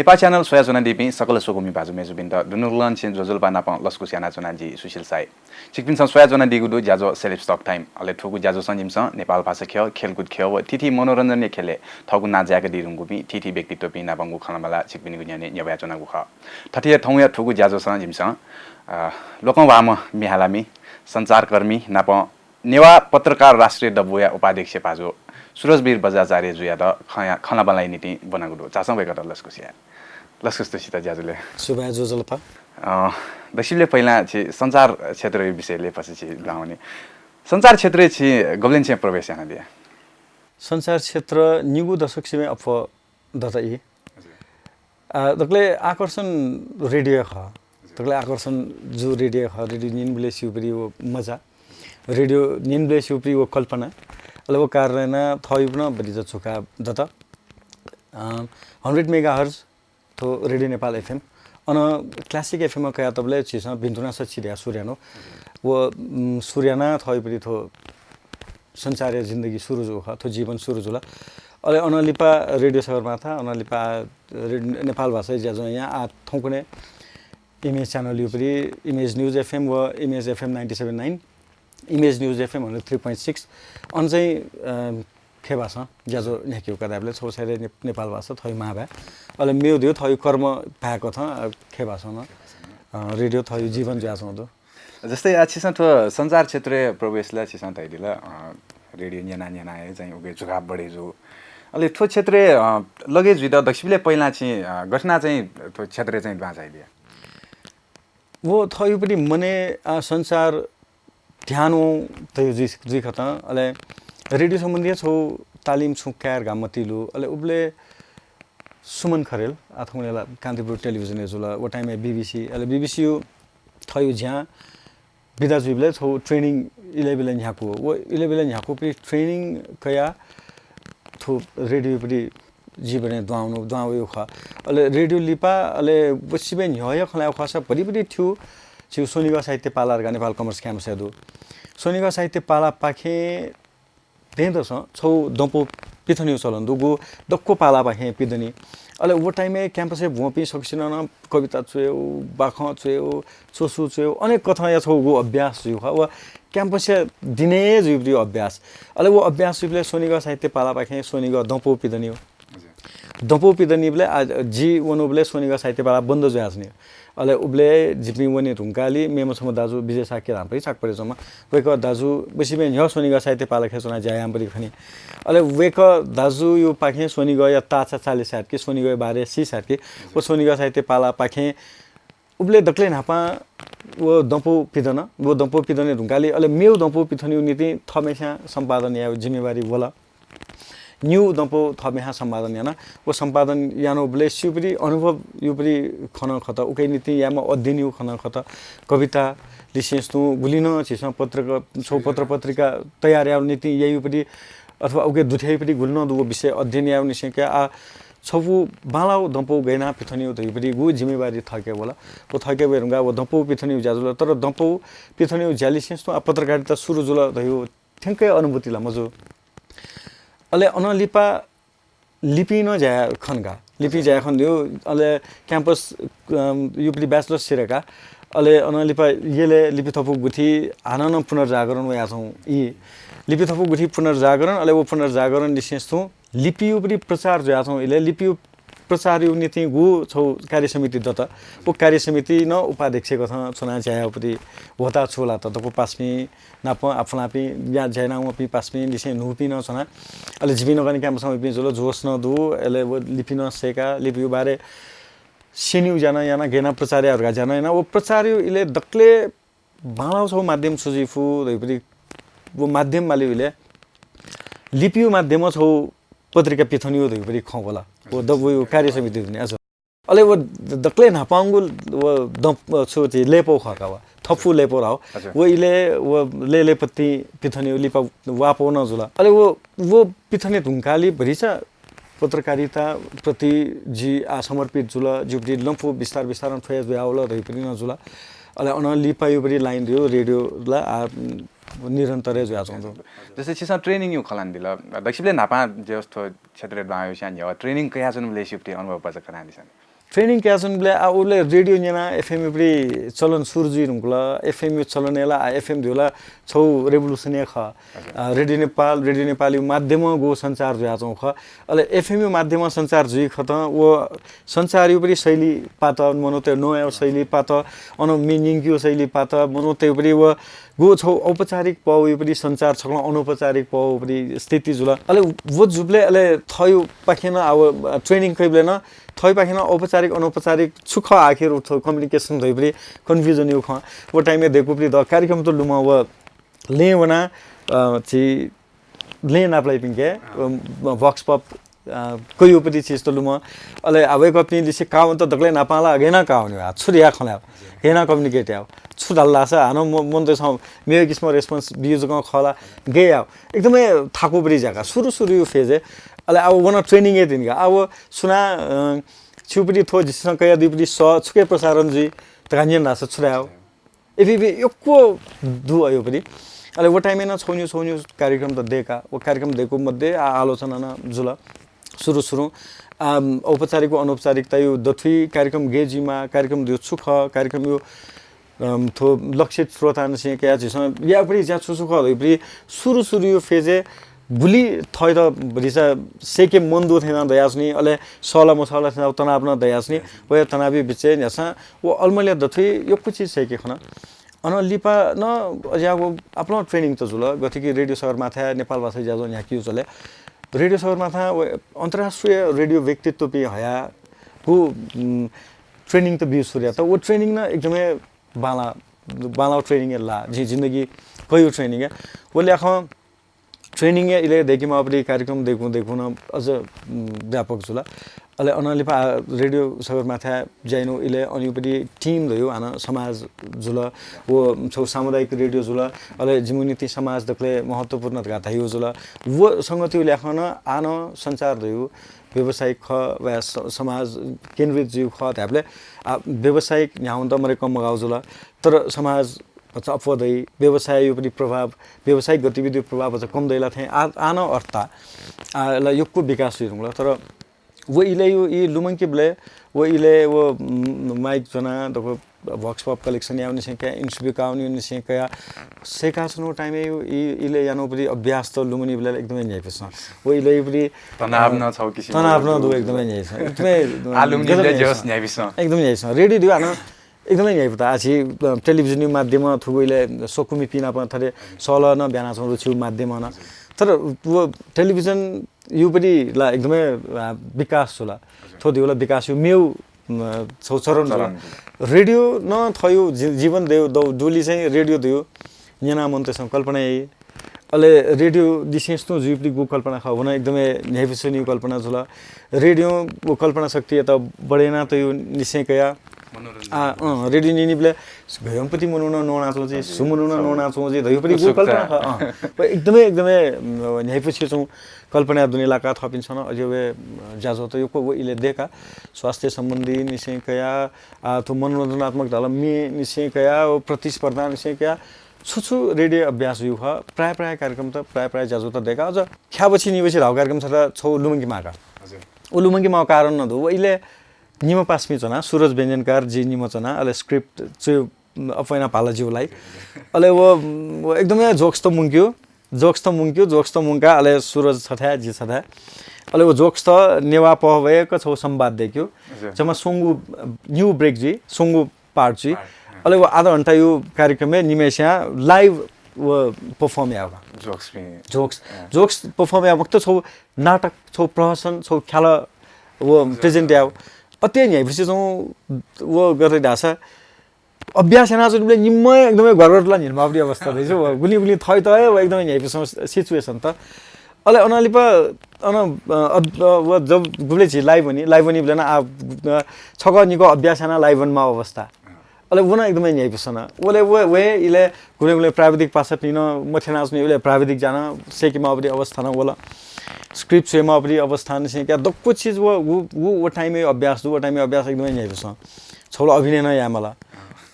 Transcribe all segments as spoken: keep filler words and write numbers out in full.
पा channel स्वयाच्वनादीपिं सकल स्वकुमि भाजु मय्जुपिन्त दुनुगलंनिसें ज्वजलपा नापं लसकुस यानाच्वना जि सुशील साई। छिकपिन्सं स्वयाच्वनादीगु दु ज्याझ्वः Celebs Talk Time। अले थुगु ज्याझ्वसं जिमिसं नेपाल भाषा ख्यः, खेलकुद ख्यः व थीथी मनोरञ्जनया ख्यलय् थःगु नां जाय्कादी धुंकूपिं थीथी व्यक्तित्वपिं नापंगु खँल्हाबल्हा छिकपिनिगु न्ह्यःने न्ह्यब्वयाच्वनागु खः। थथे हे थौंया थुगु ज्याझ्वसं जिमिसं, अ, लोकंह्वाःम्ह म्ये हालामि, सञ्चारकर्मी नापं नेवाः पत्रकार राष्ट्रिय दबूया उपाध्यक्ष भाजु सुरजवीर बज्राचार्यजुयात खँया, खँल्हाबल्हाया निंतिं ब्वनागु दु। झासँ वय्कःयात लसकुस याये। लसकुस दु छित ज्याझ्वलय्। सुभाय् ज्वजलपा। अ, दक्वसिबलय् पहिलां छि सञ्चार क्षेत्रया विषयलय् पछिं छि दुहां वने। सञ्चार क्षेत्रय् छि गबलेनिसें प्रवेश यानादिया? सञ्चार क्षेत्र निगू दशक सिबें अप्वः दत ई। हजुर। आ, दकलय् आकर्षण रेडियो खः। हजुर। दकलय् आकर्षण जू रेडियो खः। रेडियो न्यनेबलय् स्यूपरि व मजा। रेडियो न्यनेबलय् स्यूपरि व कल्पना। अले व कारणं यानाः थःगु नं बलि झुकाः दत। अ, hundred megahertz थ्व रेडियो नेपाल FM। अन Classic FM कयातःबलय् झीसं भिन्तुना सच्छि धयाः सुरु यानागु। व, उम्, सुरु यानाः थःगु परि थ्व सञ्चारया जिन्दगी सुरु जू खः, थ्व जीवन सुरु जुल। अले अनं लिपा रेडियो सगरमाथा, अनं लिपा रेड-, नेपाल भाषाया ज्याझ्वः यानाः आः थौंकन्हय् Image channel यु परि, Image News FM व Image FM ninety seven nine, Image News FM hundred three point six, अन चाहिँ, अ, खय् भाषां ज्याझ्वः न्ह्याकेगु का धायेबलय् छगू साइडय् ने-, नेपाल भाषा थःगु मांभाय्। अले मेगु धइगु थःगु कर्म भाय् कथं, अ, खय् भाषां नं, अ, रेडियो थःगु जीवन जुयाच्वंगु दु। जस्तै, अ, छिसं थ्व सञ्चार क्षेत्रय् प्रवेश ला छिसं धयादिल, अ, रेडियो न्यना न्यना हे चाहिँ उके झुकाः बढे जू। अले थ्व क्षेत्रय्, अ, लगे जुइत दक्वसिबलय् पहिलां छिं, अ, गथे यानाः चाहिँ थ्व क्षेत्रय् चाहिँ दुहां झायादिया? व थःगु परि मनय्, अ, सञ्चार ध्यान वं धइगु जुइ, जुइ खतं। अले रेडियो सम्बन्धी छगू तालिम छुं काये धकाः मतिइ लु। अले उबलय् सुमन खरेल, आः थौंकन्हय् ला कान्तिपुर टेलिभिजनय् जुल, व time-य् BBC, अले BBC यु थःगु ज्यां बिदा जुइबलय् छगू training इलय् ब्यलय् न्ह्याकू। व इलय् ब्यलय् न्ह्याकूपिं training कयाः थ्व रेडियो परि जीवनय् दुहां वनु, दुहां वयागु खः। अले रेडियो लिपा, अले व सिबें न्ह्यः हे खँ ल्हायेगु खःसा भतिभति थ्व झीगु स्वनिगः साहित्य पाला धकाः नेपाल commerce campus-य् दु। स्वनिगः साहित्य पालापाखें दँय्‌दसं छगू दँपौ पिथनेगु चलन दु, गु दक्व पालापाखें पिदनी। अले व time-य् campus-य् ब्वंपिं सकसिनं नं कविता च्वयेगु, बाखं च्वयेगु, च्वसु च्वयेगु, अनेक कथंया छगू गु अभ्यास जुइगु खः। व campus-या दिनय् हे जुइपति अभ्यास। अले व अभ्यास जुइबलय् स्वनिगः साहित्य पालापाखें स्वनिगः दँपौ पिदनीगु। हजुर। दँपौ पिदनीबलय् आ, जि वनूबलय् स्वनिगः साहित्य पाला बन्द जुयाच्वनी। अले उबलय् जिपिं वने धुंकालि मेम्ह छम्ह दाजु विजय शाक्य धाःम्ह परि छाक परे च्वंम्ह, वय्कः दाजु व सिबें न्ह्यः स्वनिगः साहित्य पालाखे च्वनाः ज्या याःम्ह परि खनी। अले वय्कः दाजुयापाखें स्वनिगःया ताःचा चाले साय्‌तकि, स्वनिगःया बारे सी साय्‌तकि, व स्वनिगः साहित्य पालापाखें उबलय् दकलय् न्हापां व दँपौ पिदन। व दँपौ पिदने धुंकालि अले मेगु दँपौ पिथनेगु निंतिं थःम्हेस्यां सम्पादन यायेगु जिम्मेवारी वल। निगू दँपौ थःम्हेस्यां सम्पादन याना। व सम्पादन यानाबलय् स्यूपति अनुभव युपति खँ नं खत, उकिया निंतिं याःम्ह अध्ययन यु खँ नं खत। कविता लिसें तुं गुलि नं झीसं पत्रक-, छगू पत्रपत्रिका तयार यायेगु निंतिं यायुपति अथवा उके दुथ्यायुपति गुलि नं दु, व विषय अध्ययन यायेगु निसें कयाः आः छगू बांलाःगु दँपौ गय् यानाः पिथनेगु धयुपति गु जिम्मेवारी थःके वल। व थःके वये धुंकाः व दँपौ पिथनेगु ज्या जुल। तर दँपौ पिथनेगु ज्या लिसें तुं आः पत्रकारिता सुरु जुल धयु थ्यंक हे अनुभूति ला मजू। अले अनं लिपा लिपिं नं ज्या याये खन का। लिपिं ज्या याये खन धयु, अले campus, अम, युपति bachelor सिधयेका। अले अनं लिपा यलय् लिपि थपु गुथि हानं नं पुनर्जागरण वयाच्वं ई। लिपि थपु गुथि पुनर्जागरण, अले व पुनर्जागरण लिसें तुं लिपियुपति प्रचार जुयाच्वं इलय् लिपियु प्रचारयु निंतिं गु छगू कार्य समिति दत। व कार्य समिति नं उपाध्यक्ष कथं च्वनाः ज्या यायेपति ह्वःताः छु लात। दक्व पासापिं नाप आफुलापिं या ज्या यानावंपिं पासापिं लिसें न्हूपिं नं च्वना। अले जिपिं नं कन्हय् campus-य् वइपिं जुल, जोश नं दु। अले व लिपि नं सय्‌का, लिपियु बारे स्यनेयु ज्या नं याना, गय् यानाः प्रचार याये धकाः ज्या नं याना। व प्रचारयु इलय् दकलय् बांलाःगु छगू माध्यम छु जुइ फु धयुपति व माध्यम मालेयु इलय् लिपियु माध्यमं छगू पत्रिका पिथनेयु धयुपति खँ वल। व दबूयु कार्य समिति दुने। अच्छा। अले व द-, दकलय् न्हापांगु व दँ-, छु ति लय्‌पौ खः का व। थपु लय्‌पौ धाःगु। अच्छा। व इलय् व लय्‌लय्‌पति पिथनेयु लिपा वापौ नं जुल। अले व, व पिथने धुंकालि भतिचा पत्रकारिता प्रति जि आः समर्पित जुल, जिपति लँपु बिस्तार बिस्तारं थ्वया जुयावल धयुपति नं जुल। अले अनं लिपायुपति line धयु रेडियो ला आः निरन्तर हे जुयाच्वं दु। जस्तै छिसं training यु खँ ल्हानादिल, दक्वसिबलय् न्हापां जस थ्व क्षेत्रय् दुहां वयेस्यां न्ह्यः training कयाच्वनाबलय् सिपति अनुभव भचा खँ ल्हानादिसँ। ट्रेनिङ कयाच्वंबलय् आ उबलय् रेडियो न्यना एफएम उपरि चलन सुरु जुइ धुंकल। एफएम चलन ला आ एफएम धुला छौ रेभोल्युसन खः। रेडियो नेपाल रेडियो नेपाली माध्यम गो सञ्चार जुयाच्वं खः। अले एफएम माध्यम सञ्चार जुइ खत व सञ्चार उपरि शैली पात मनोते नोया शैली पात अन मिनिङ शैली पात मनोते उपरि व गु छौ औपचारिक पौ उपरि सञ्चार छकलं अनौपचारिक पौ उपरि स्थिति जुल। अले व जुबले अले थयु पाखेन आव ट्रेनिङ कैबले न थयु पाखेन औपचारिक अनौपचारिक छुख आखिर उठ कम्युनिकेसन धइपरि कन्फ्युजन यु खं। व टाइमय् देखुपरि द कार्यक्रम त लुम व लें वना छि लें नापलाइपिंके वक्स पप कयुपति चिज त लुम। अले आ वय्‌कःपिं लिसे कावन्त दकले नापाला गेना कावन्यो आ छु या खला गेना कम्युनिकेट या छु धालासा हानो मन त सम मेयो किसिम रेस्पोन्स बियु जक खला गे या एकदमै थाकुपरि ज्याका सुरु सुरु यु फेज। अले आ वन ट्रेनिङ ए दिनका आ सुना छुपरि थो जिसं कया दुपरि स छुके प्रसारण जुइ तका नियन धासा छु या एफिबी यक्व दु अयोपरि। अले वो टाइमय् न छौन्यु छौन्यु कार्यक्रम त देका वो कार्यक्रम देको मध्ये आ आलोचना न जुल। सुरु सुरु औपचारिक व अनौपचारिकता यो दथुइ कार्यक्रम गे जिमा कार्यक्रम दियो छुख कार्यक्रम यो थो लक्षित श्रोता नसिं कया झिसं यापरि ज्या छु छु खः धइपरि सुरु सुरु यो फेजे गुलि थयत भरिसा सेके मन दु थेना दयासुनि अले सहला मसहला थेना तनाव न दयासुनि। वया तनावी बिचे न्यासा वो अलमल्या दथुइ यक्व चिज सेके खन। अन लिपा न अज्याको आपलं ट्रेनिङ त जुल गथे कि रेडियो सगरमाथा नेपाल भाषा ज्याझ्वः न्ह्याकियो चले। रेडियो सगरमाथा व अन्तर्राष्ट्रिय रेडियो व्यक्तित्वपि हया गु ट्रेनिङ त बिउ सुर्या त वो ट्रेनिङ न एकदमै बाला बाला ट्रेनिङ ला जि जिन्दगी कयु ट्रेनिङ वो ल्याखं ट्रेनिङ या इले देखिमा अपरि कार्यक्रम देखु देखु न अझ व्यापक जुला। अले अनलिपा रेडियो सगरमाथा ज्याइनु इले अनिपरि टिम धयु आन समाज जुल वो छौ सामुदायिक रेडियो जुल। अले जिमुनिति समाज दकले महत्त्वपूर्ण धका धयु जुल। वो संगति ल्याखन आन सञ्चार धयु व्यावसायिक ख वा समाज केन्द्रित जुयु ख ध्यापले व्यावसायिक न्याउन्त मरे कम मगाउ जुल। तर समाज भचा अप्वः दइ व्यवसाय उपरि प्रभाव व्यावसायिक गतिविधि प्रभाव भचा कम दैला थें आ आन अर्था आ ला यक्व विकास हुइरुंगल। तर वो इले यु ई लुमंके बले वो इले वो माइक जना दको भक्स पप कलेक्सन याउ निसें कया इंटरव्यू काउन यु निसें कया सेका सुनु टाइम यु ई इले यानो उपरि अभ्यास त लुमनी बले एकदमै न्याइपस। वो इले उपरि तनाव न छौ किसिम तनाव न दु एकदमै न्याइस एकदमै आलुमनी बले जस न्याइपस एकदमै न्याइस रेडी दिउ आन एकदमै न्याइपुता आछि टेलिभिजन माध्यम थुगुइले सोकुमी पिना पण थरे सल न ब्याना छौ रुचि माध्यम न। तर वो टेलिभिजन युपरि ला एकदमै विकास होला। थो दिउला विकास यु मेउ छौ चरण होला। रेडियो न थयु जीवन देउ दौ डुली चाहिँ रेडियो दिउ न्यना मन तेसं कल्पना यइ। अले रेडियो दिसें स्तुं जुइपति गु कल्पना खः वन एकदमै न्याइपुसनि कल्पना जुल। रेडियो वो कल्पना शक्ति एत बढेना तयु निसें कया आ अँ रेडियो निनिबले गयंपति मनुन नोना चोजे सुमनुन नोना चोजे धयुपति गु कल्पना खः अँ एकदमै एकदमै न्याइपुसे चौ कल्पना दुने लाका थपिन छन अझ वे ज्याझो त यो को वो इले देका स्वास्थ्य सम्बन्धी निसें कया आ थु मनोरञ्जनात्मक धाल मे निसें कया प्रतिस्पर्धा निसें कया छु छु रेडियो अभ्यास यु खः। प्राय प्राय कार्यक्रम त प्राय प्राय ज्याझो त देका अझ ख्याबछि निबछि धाउ कार्यक्रम छता छौ लुमंकी माका। उ लुमंकी माउ कारण न दु व इले निम पासमी चना सुरज व्यञ्जनकार जी निम चना अले स्क्रिप्ट चु अपैना भाला जिउ लाइ। अले व एकदमै जोक्स त मुंक्यु जोक्स त मुंक्यु जोक्स त मुंका अले सुरज छथाय जी छथाय अले व जोक्स त नेवा पहवयक छौ संवाद देक्यु। जमा सोंगु न्यू ब्रेक जी सोंगु पार्ट जुइ। अले व आधा घण्टा यु कार्यक्रमय् निम्हस्यां लाइभ व परफर्म याव। जोक्स जोक्स परफर्म याव मखुत छौ नाटक छौ प्रहसन छौ ख्याल व प्रेजेन्ट याव। अत्य न्ह्याइपुसे छौ व गरे धासा अभ्यास याना जुन निम्ह एकदमै गरगरला न्हिलमावरी अवस्था दैछ व गुलि गुलि थै त व एकदमै न्ह्याइपुसे सिचुएसन त। अले अनलिपा अन व जब गुबले झी लाइभ वनी लाइभ वनी बलेना आ छक निक अभ्यास याना लाइभ वनमा अवस्था। अले वन एकदमै न्ह्याइपुसन वले व वे इले गुले गुले प्राविधिक पासा पिन मथेना जुन इले प्राविधिक जान सेकिमा अवधि अवस्था न वल। स्क्रिप्ट सेमा अवधि अवस्था न से क्या दक्व चिज व व टाइम अभ्यास दु व टाइम अभ्यास एकदमै न्ह्याइपुसन। छौला अभिनय न यामला।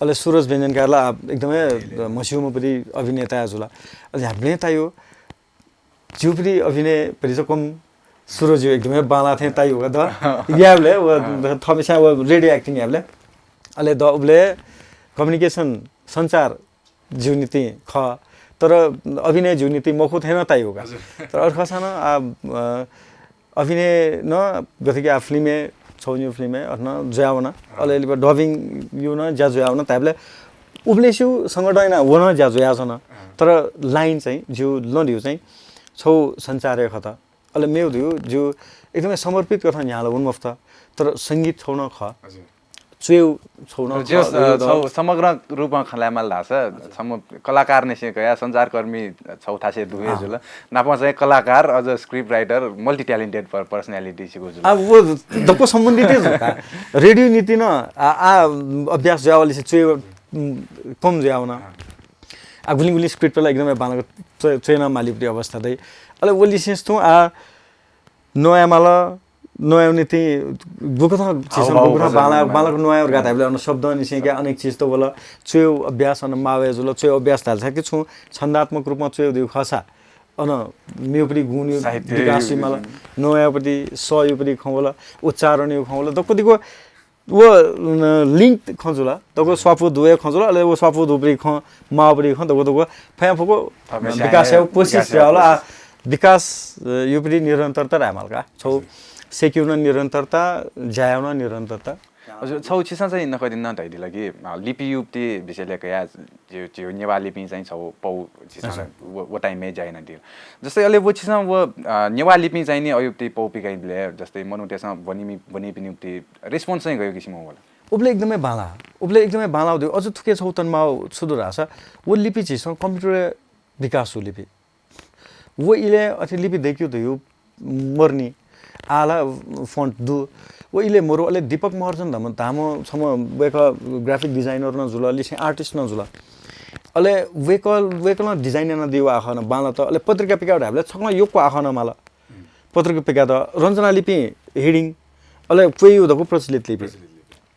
अले सुरज व्यञ्जनकारला एकदमै मस्युम परि अभिनेता जुला। अले ह्याब्लेता यो जिउपरि अभिनय परि चाहिँ कम सुरजु एकदमै बांला थें ताइ उगा द। याबले व थमिसा व रेडियो एक्टिङ याबले। अले द उबले कम्युनिकेसन सञ्चार ज्यू निति ख, तर अभिनय ज्यू निति मखु थें ताइ उगा। तर अथखसान आ अभिनय न गथेकि आ फिल्मय् छौ न्यू फिल्मय् अथन जुयावना। अले लिपा डबिङ यु न ज्या जुयावना ताइबले उबलेस्यु संगठन व न ज्या जुयासन। तर लाइन चाहिँ ज्यू लन्ड्यू चाहिँ छौ सञ्चारय् खत। अले मेउ धयु ज्यू एकदमै समर्पित कथं न्ह्याल वन मफत। तर संगीत छौ न ख। च्वेउ छौ न ख। समग्र रूपमा खलायमाल धासा सम कलाकार निसे कया सञ्चारकर्मी छौ थासे दुहे जुल। नापं चाहिँ कलाकार अझ script writer multi talented personality सिगु जुल। अब वो दक्व सम्बन्धित जुल का। रेडियो निति न आ, आ अभ्यास जुयावलिसे च्वेउ कम जुयावना। आ गुलिं गुलिं स्क्रिप्ट ला एकदमै बांलाक च्वय्-, च्वय् न मालीपट्टि अवस्था दइ। अले वो लिसेंस तुं आ नया माल, नया निति गुकथं चिसं हाउ, हाउ, गुकथं बजारमा बांला, माल। बांलाक नया उर्गा धाइबले अन शब्द निसें क्या अनेक चिज त वल। च्वय् अभ्यास अन मावे जुल, च्वय् अभ्यास धाल कि छु छन्दात्मक रूपमा च्वय् दिउ खसा। अन मेउपट्टि गुण साहित्य विकास यु माल, नयापट्टि स युपट्टि खं वल, उच्चारण यु खं वल, दक्व दिगो व, न, लिङ्क खँ जुल, दक्व स्वापू दुए खँ जुल, अले व स्वापू दुपरि खँ, मावपरि खँ, दक्व दक्व फया फुको विकास याउ कोसिस याउ ला, विकास, अ, युपरि निरन्तरता रायमाल का। छौ सेकिउन निरन्तरता, ज्यायाउन निरन्तरता। हजुर, छौ छिसं चाहिँ नखदिन धैदिल कि, अ, लिपि युपति विषय लेखया, ज्यू, ज्यू, नेवाः लिपिं चाहिँ छौ पौ छिसं व, व टाइमय् ज्यायाना दिल। जस्तै अले व छिसं व, अ, नेवाः लिपिं चाहिँ नि अयुपति पौ पिकाइबले, जस्तै मनुतेसं वनिमि, वनिपिनि उपति response चाहिँ गयो किसिम होला। उबले एकदमै बांला, उबले एकदमै बांला दिउ। अझ थुके छौ तनमाउ छु दु धासा, व लिपि झीसं कम्प्युटर विकास हो लिपि। व इले अथे लिपि देखियो त यो मर्नी आला फन्ट दु। व इले मरु अले दीपक महर्जन धम, धाम छम वेक ग्राफिक डिजाइनर न जुल, लिसे आर्टिस्ट न जुल। अले वेक, वेकल डिजाइन न दिउ आखन बांला त, अले पत्रिका पिका ढाबले छकन योक्को आखन माल। पत्रिका पिका त रञ्जना लिपि हेडिङ, अले क्वेयु धकु प्रचलित लिपि।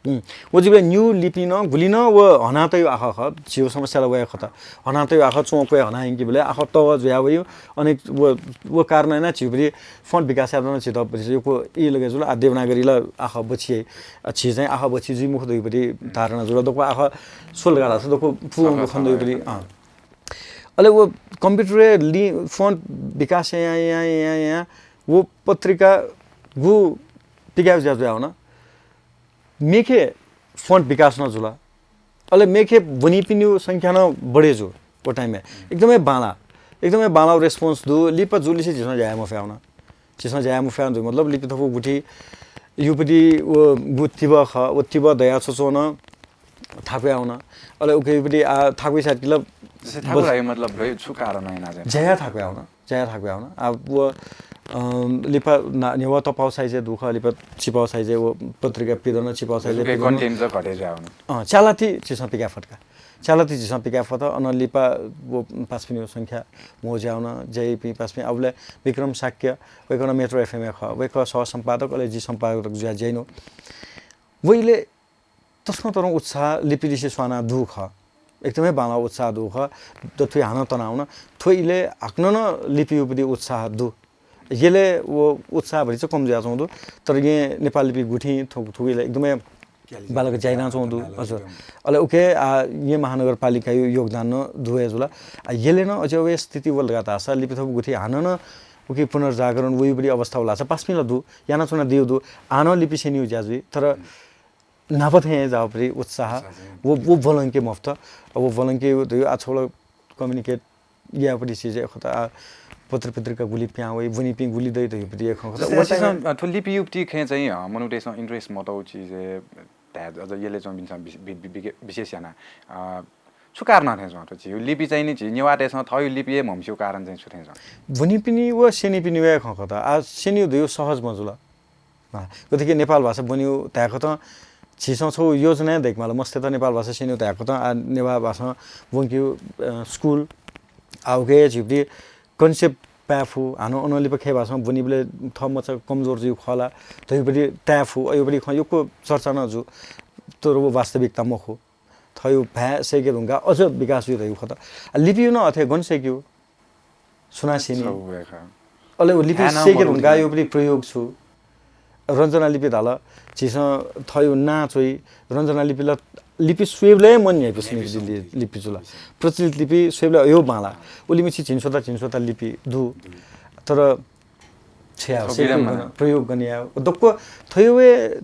उम्, व जिबले न्यू लिपि न गुलि न व हनातयु आख ख, झिउ समस्या ल वया खत। हनातयु आख चों क्वे हना हिंकि बले आख तव जुया वयु, अनेक व, व कारण ना झिउ बले फन्ट विकास यात न झित बले को इ लगे जुल, आ देवनागरी ल आख बछि, आ झि चाहिँ आख बछि जुइ मुख दुइ बले धारणा जुल, दको आख सुल गाला छ, दको फु खन दुइ बले, अँ। अले व कम्प्युटर लि फन्ट विकास या, या, या, या, व पत्रिका गु पिकाउ ज्या जुया वन। मेखे फन्ट विकास न जुल। अले मेखे वनीपिनिउ संख्या न बढे जु। ओ टाइमय् एकदमै बांला, एकदमै बांला response दु। लिपा जुलिसे झिसं ज्याया मफ्याउन, झिसं ज्याया मफ्याउन दु। मतलब लिपि थपु गुठी युपति व गु तिब ख, व तिब दया छचोन थाकुया वन। अले उके युपति आ थाकुइ सात किलो जसे थाकु रायो मतलब रह्यो छु कारण है ना ज्याया थाकुया वन। ज्याया थाकुया वन। आ व, अम, लिपा ना, नेवा तपाउ साइजे दुख, लिपा चिपाउ साइजे व पत्रिका पिदन, चिपाउ साइजे उके पिदन। Content ज घटे ज्या वन। अँ, चालाति झिसं पिका फटका। चालाति झिसं पिका फत, अन लिपा व पासपिनि संख्या मो ज्या वन, जय पि पासपिनि, अबले विक्रम शाक्य, वयकन Metro FM ख, वयक सह सम्पादक, अले जि सम्पादक ज्या ज्याइनो। वइले तसकं तरं उत्साह लिपिलिसे स्वाना दु ख। एकदमै बांला उत्साह दु ख। दथुइ हानं तनाउन। थ्व इले हाकनं न लिपि उपरि उत्साह दु। यले व उत्साह भरि चाहिँ कम जुया चौं दु। तर ये नेपाल लिपि गुठी थु-, थुगु इले एकदमै बालक ज्याइना चौं दु। हजुर। अले उके आ, ये महानगरपालिका यो योगदान न दु हे जुला। आ, यले न अझ वे स्थिति वल का तासा लिपि थप गुठी हानं न उके पुनर्जागरण वइ उपरि अवस्था होला छ पासपिला दु। याना चुना दिउ दु। आनं लिपि सेनिउ ज्या जुइ। तर नापथें जावपरि उत्साह, उत्साह चाहिँ। वो, वो वलंके मफ्त। अब वो वलंके दु, आ, छौल communicate यापरि चिज खत, आ, पत्र पत्रिका गुलि प्यां वइ, वनिपिं गुलि दइ दइपरि खँ खत। जस्तै वो आशिष, time अ, थ्व लिपि युक्ति खँ चाहिँ, अ, मनूतय्सं interest मतौ चिज, अ, अझ यले च्वंपिन्सं विश-, वि-, वि-, वि-, विशेष याना, अ, छु कारण थें च्वं थ्व झी लिपि चाहिँ नि झी नेवातय्सं थःयु लिपि हे म्हमस्यु कारण चाहिँ छु थें च्वं? वनिपिनि व सेनिपिनि वे खँ खत। आ, सेनिउ दइउ सहज मजुल। हाँ, गथेकि नेपाल भाषा ब्वनिउ धाय्‌कथं झीसं छौ योजना दय्‌केमाल, मस्तय्‌त नेपाल भाषा स्यनेउ धाय्‌कथं, आ, नेवाः भाषां ब्वंकेउ, अ, स्कुल, आ, उके झीपट्टि concept पाय्‌फु, हानं अनंलिपा खय् भाषां ब्वनीबलय् थः मचा कमजोर जुइउ खला, धइपट्टि ताय्‌फु, अयुपट्टि खँ यक्व चर्चा नं जु, तर व वास्तविकता मखु। थयु भाय् सय्‌के धुंका अझ विकास जुइ धइउ खत। आ, लिपिउ नं अथे गन सय्‌केउ। सुनासिनी। छौ वय्‌कः। अले व लिपि धायेनं सेके मरुगु धुंकाः धुन। यो पनि प्रयोग छु। रञ्जना लिपि धाल, झीसं थयो नां च्वइ, रञ्जना लिपि ल, लिपि स्वयेबलय् मन न्ह्याइपुसे लिपि, लिपि जुल। प्रचलित लिपि स्वयेबलय् अयो बांला। उलिमछि झिंस्वता, झिंस्वता लिपि दु। तर छ्या, थ्व सेके विडम्बना। गन, प्रयोग गन या। दक्व थयो हे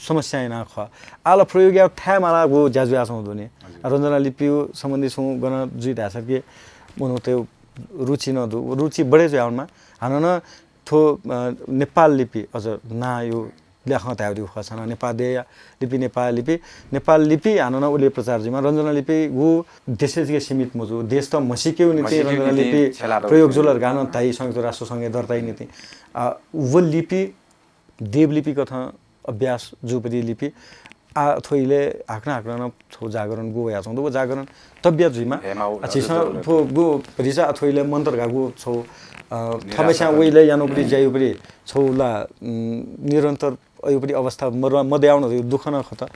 समस्या याना खः। आल प्रयोग या थाय् मालागु ज्या जुयाच्वं दुने। हजुर। रञ्जना लिपि सम्बन्धी छुं गन जुइ धाय्‌सर के मनूतयो रुचि न दु। रुचि बढे जुयावनमा। हानं न थ्व, अ, नेपाल लिपि अझ नां यो ल्याखं धायेगु खःसा न नेपाल देया लिपि, नेपाल लिपि, नेपाल लिपि हानं न उले प्रचार जुइमा। रञ्जना लिपि गु देशय् जक सीमित मजू, देश त म्हसीकेगु निंतिं म्हसीकेगु रञ्जना निंतिं लिपि छ्यला दौ प्रयोग जुल धकाः न धाइ संयुक्त राष्ट्र संघ दर्ताया निंतिं। आ, व लिपि देवलिपि कथं अभ्यास जूपति लिपि। आ, थ्व इलय् हाकनं हाकनं न छौ जागरण गु वयाच्वं दु। व जागरण तब्या जुइमा। हे माउ, आ, झीसं हजुर, थ्व गु भतिचा आ, थ्व इलय् मन्त्र धकाः गु छौ, अ, निराशा थमेस्यां व इलय् यानुपति ज्यायुपति छौ ला, उम्, निरन्तर अयुपति अवस्था मर-, मदयावन दुःख न खत।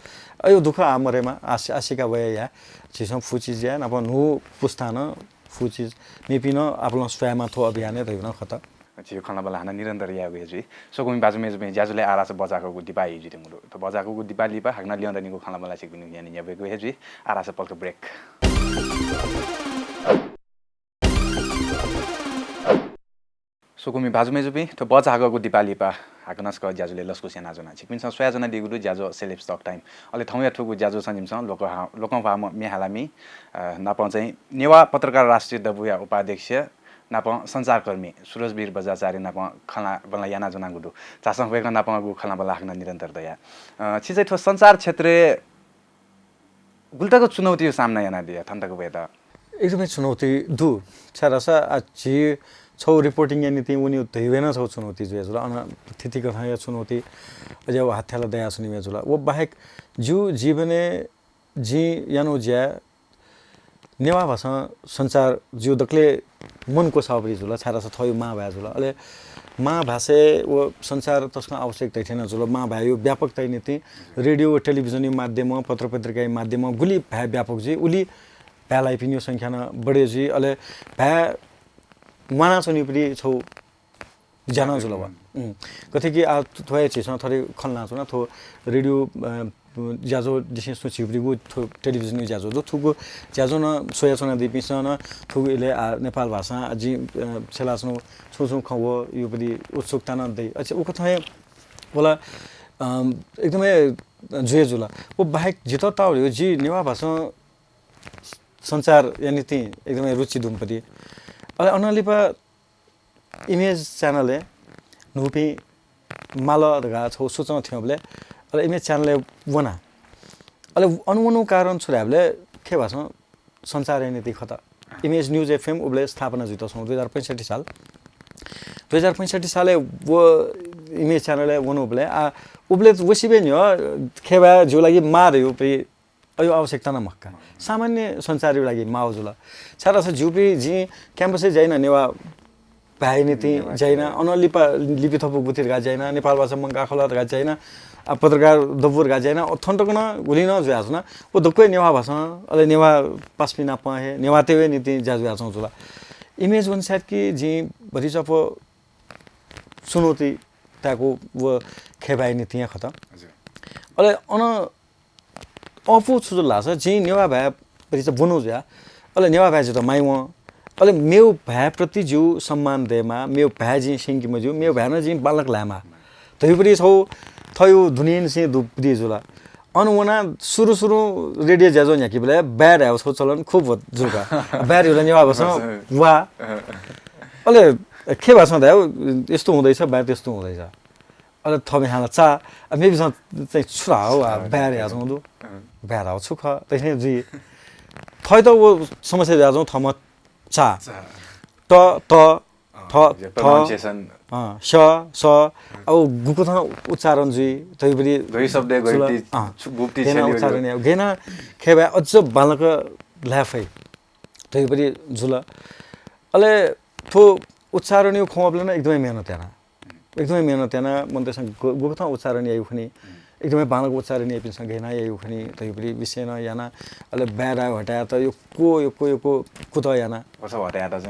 अयो दुःख आ मरेमा, आशि-, आशिका वया या। झीसं फुचिज या, नाप न्हू पुस्तां न फुचिज, मेपिं न आपालं स्वयेमा थ्व अभियानय् धयु न खत। झीगु खँल्हाबल्हा हानं निरन्तर यायेगु हे जुइ। स्वकुमि भाजु मय्‌जुपिं, ज्याझ्वलय् आः धाःसा बजाःखःगु दिपा हे जुइत्यंगु दु। थ्व बजाःखःगु दिपा लिपा हाकनं ल्यं दनिगु खँल्हाबल्हा छिकपिनि न्ह्यःने न्ह्यब्वयेगु हे जुइ। आः धाःसा पलख break। स्वकुमि भाजु मय्‌जुपिं, थ्व बजाःखःगु दिपा लिपा हाकनं छकः ज्याझ्वलय् लसकुस यानाच्वना। छिकपिन्सं स्वयाच्वनादीगु दु ज्याझ्वः Celebs Talk Time। अले थौंया थुगु ज्याझ्वः स जिमिसं लोकं हा-, लोकंह्वाःम्ह म्ये हालामि, अ, नापं चाहिँ नेवाः पत्रकार राष्ट्रिय दबूया उपाध्यक्ष नापं सञ्चारकर्मी सुरजवीर बज्राचार्य नापं खँल्हाबल्हा यानाच्वनागु दु। झासँ वय्‌कः नापंगु खँल्हाबल्हा हाकनं निरन्तर दया। अ, छि चाहिँ थ्व सञ्चार क्षेत्रय् गुलि तक चुनौतीया सामना यानादिया थन तक वयेत? एकदमै चुनौती दु। छाय्‌धाःसा आ, झी छौ reporting या निंतिं वने धइगु हे नं छौ चुनौती जुया जुल। अन थितिकथंया चुनौती अज्याःगु हाथ्याला दयाच्वनीम्ह जुल। व बाहेक जिगु जीवनय् जिं यानु ज्या नेवाः भाषां सञ्चार जिगु दकले मन क्वसाःपति जुल, छाय्‌धाःसा थ्व यो मां भाय् जुल। अले मां भाषाय् व सञ्चार तसकं आवश्यक धइथें नं जुल। मां भाय्‌या व्यापकताया निंतिं रेडियो व टेलिभिजनया माध्यमं, पत्रपत्रिकाया माध्यमं गुलि भाय् व्यापक जुइ, उलि भाय् लाइपिनिगु संख्या नं बढे जुइ। अले भाय् म्वानाच्वनीपति छौ ज्या नं जुल वा। उम्। गथे कि आ, थ्व हे झीसं थथे खँ ल्हानाच्वना, थ्व रेडियो, अ, ज्याझ्वः दिसें सुं झीपिनिगु थ्व टेलिभिजनया ज्याझ्वः दु। थुगु ज्याझ्वः नं स्वयाच्वनादीपिन्सं नं थुगु इलय् आ, नेपाल भाषां आ, जिं, अ, छ्यलाच्वनागु छुं छुं खँ व युपति उत्सुकता नं दइ। अच्छा, उकथं हे वला, अ, एकदमै जुया जुल। व बाहेक जितः ताःगु जि नेवाः भाषां सञ्चारया निंतिं एकदमै रुचि दुम्हपति। अले अनंलिपा Image channel-य् न्हूपिं माल धकाः छौ सूचं थ्यंबलय्, अले Image channel-य् वना। अले अन वनेगु कारण छु धायेबलय् खय् भाषां सञ्चारया निंतिं खत। Image News FM उबलय् स्थापना जुइत स्वंगु दुई हजार पैंसठ्ठी साल। दुई हजार पैंसठ्ठी सालय् व Image channel-य् वनेबलय् आ, उबलय् वसिबय् न्ह्यः खय् भाय् जिगु लागि माः धइगु पति अयो आवश्यकता नं मखु का। सामान्य सञ्चारया लागि माः जुल। छाय्‌धाःसा जिपिं, जिं campus-य् ज्या याना, नेवाः भाय्‌या निंतिं ज्या याना, अनंलिपा लिपि थपु गुथि धकाः ज्या याना, नेपाल भाषा मंकाः खः ला धकाः ज्या याना, आ, पत्रकार दबू धकाः ज्या याना, अ, थन तक नं गुलि नं जुयाच्वना। व दक्व हे नेवाः भाषां, अले नेवाः पासापिं नाप हे, नेवाःतय् हे निंतिं ज्या जुयाच्वंगु जुल। Image one side कि जिं भतिचा अप्वः चुनौती ताय्‌कू व खय् भाय्‌या निंतिं हे खत। हजुर। अले अन अःपु छु जुल धाःसा, जिं नेवाः भाय् भतिचा ब्वनु जुया, अले नेवाः भाय् जितः माया वं, अले मेगु भाय्‌प्रति जिगु सम्मान दयेमाः, मेगु भाय् जिं स्यंके मज्यू, मेगु भाय् नं जिं बांलाक ल्हायेमाः धइगु पति छौ थयो दुनेंनिसें दुपति जुल। अन वनाः सुरु सुरु रेडियो ज्याझ्वः न्ह्याकीबलय् बाय् धायेगु छौ चलन खुब जुल का। बाय् धइगु नेवाः भाषां वा। अले खय् भाषां धायेगु यस्तो हुँदैछ, बाय् त्यस्तो हुँदैछ। अले थःम्हं हानं चा, अ, मेपिसं चाहिँ छु धाःगु, आ, बाय् धयाच्वंगु दु। अँ। बाय् धाःगु छु खः, तैसिनं जुइ। थःत व समस्या जुयाच्वंगु थःम्हं चा। चा। त, त, अँ, थ, यो थ। Pronunciation। अँ, स, स। अँ। अब गुकथं उच्चारण जुइ, धइगु पति गय् शब्दय् गय् जुल। ति, अँ। छु, गुप्ति गय् नं छेलियो उच्चारण यो। या, गय् नं खय् भाय् अझ बांलाक ल्हाये फइ धइगु पति जुल। अले थ्व उच्चारणया खँग्वःबलय् नं एकदमै मेहनत याना। एकदमै मेहनत याना, मनूतय्‌सं गु-, गुकथं उच्चारण याइगु खनी, एकदमै बांलाक उच्चारण याइपिन्सं गय् याना याइगु खनी धइगु परि विषय नं याना। अले बाय् दाय् हतायात यक्व, यक्व, यक्व कुतः याना।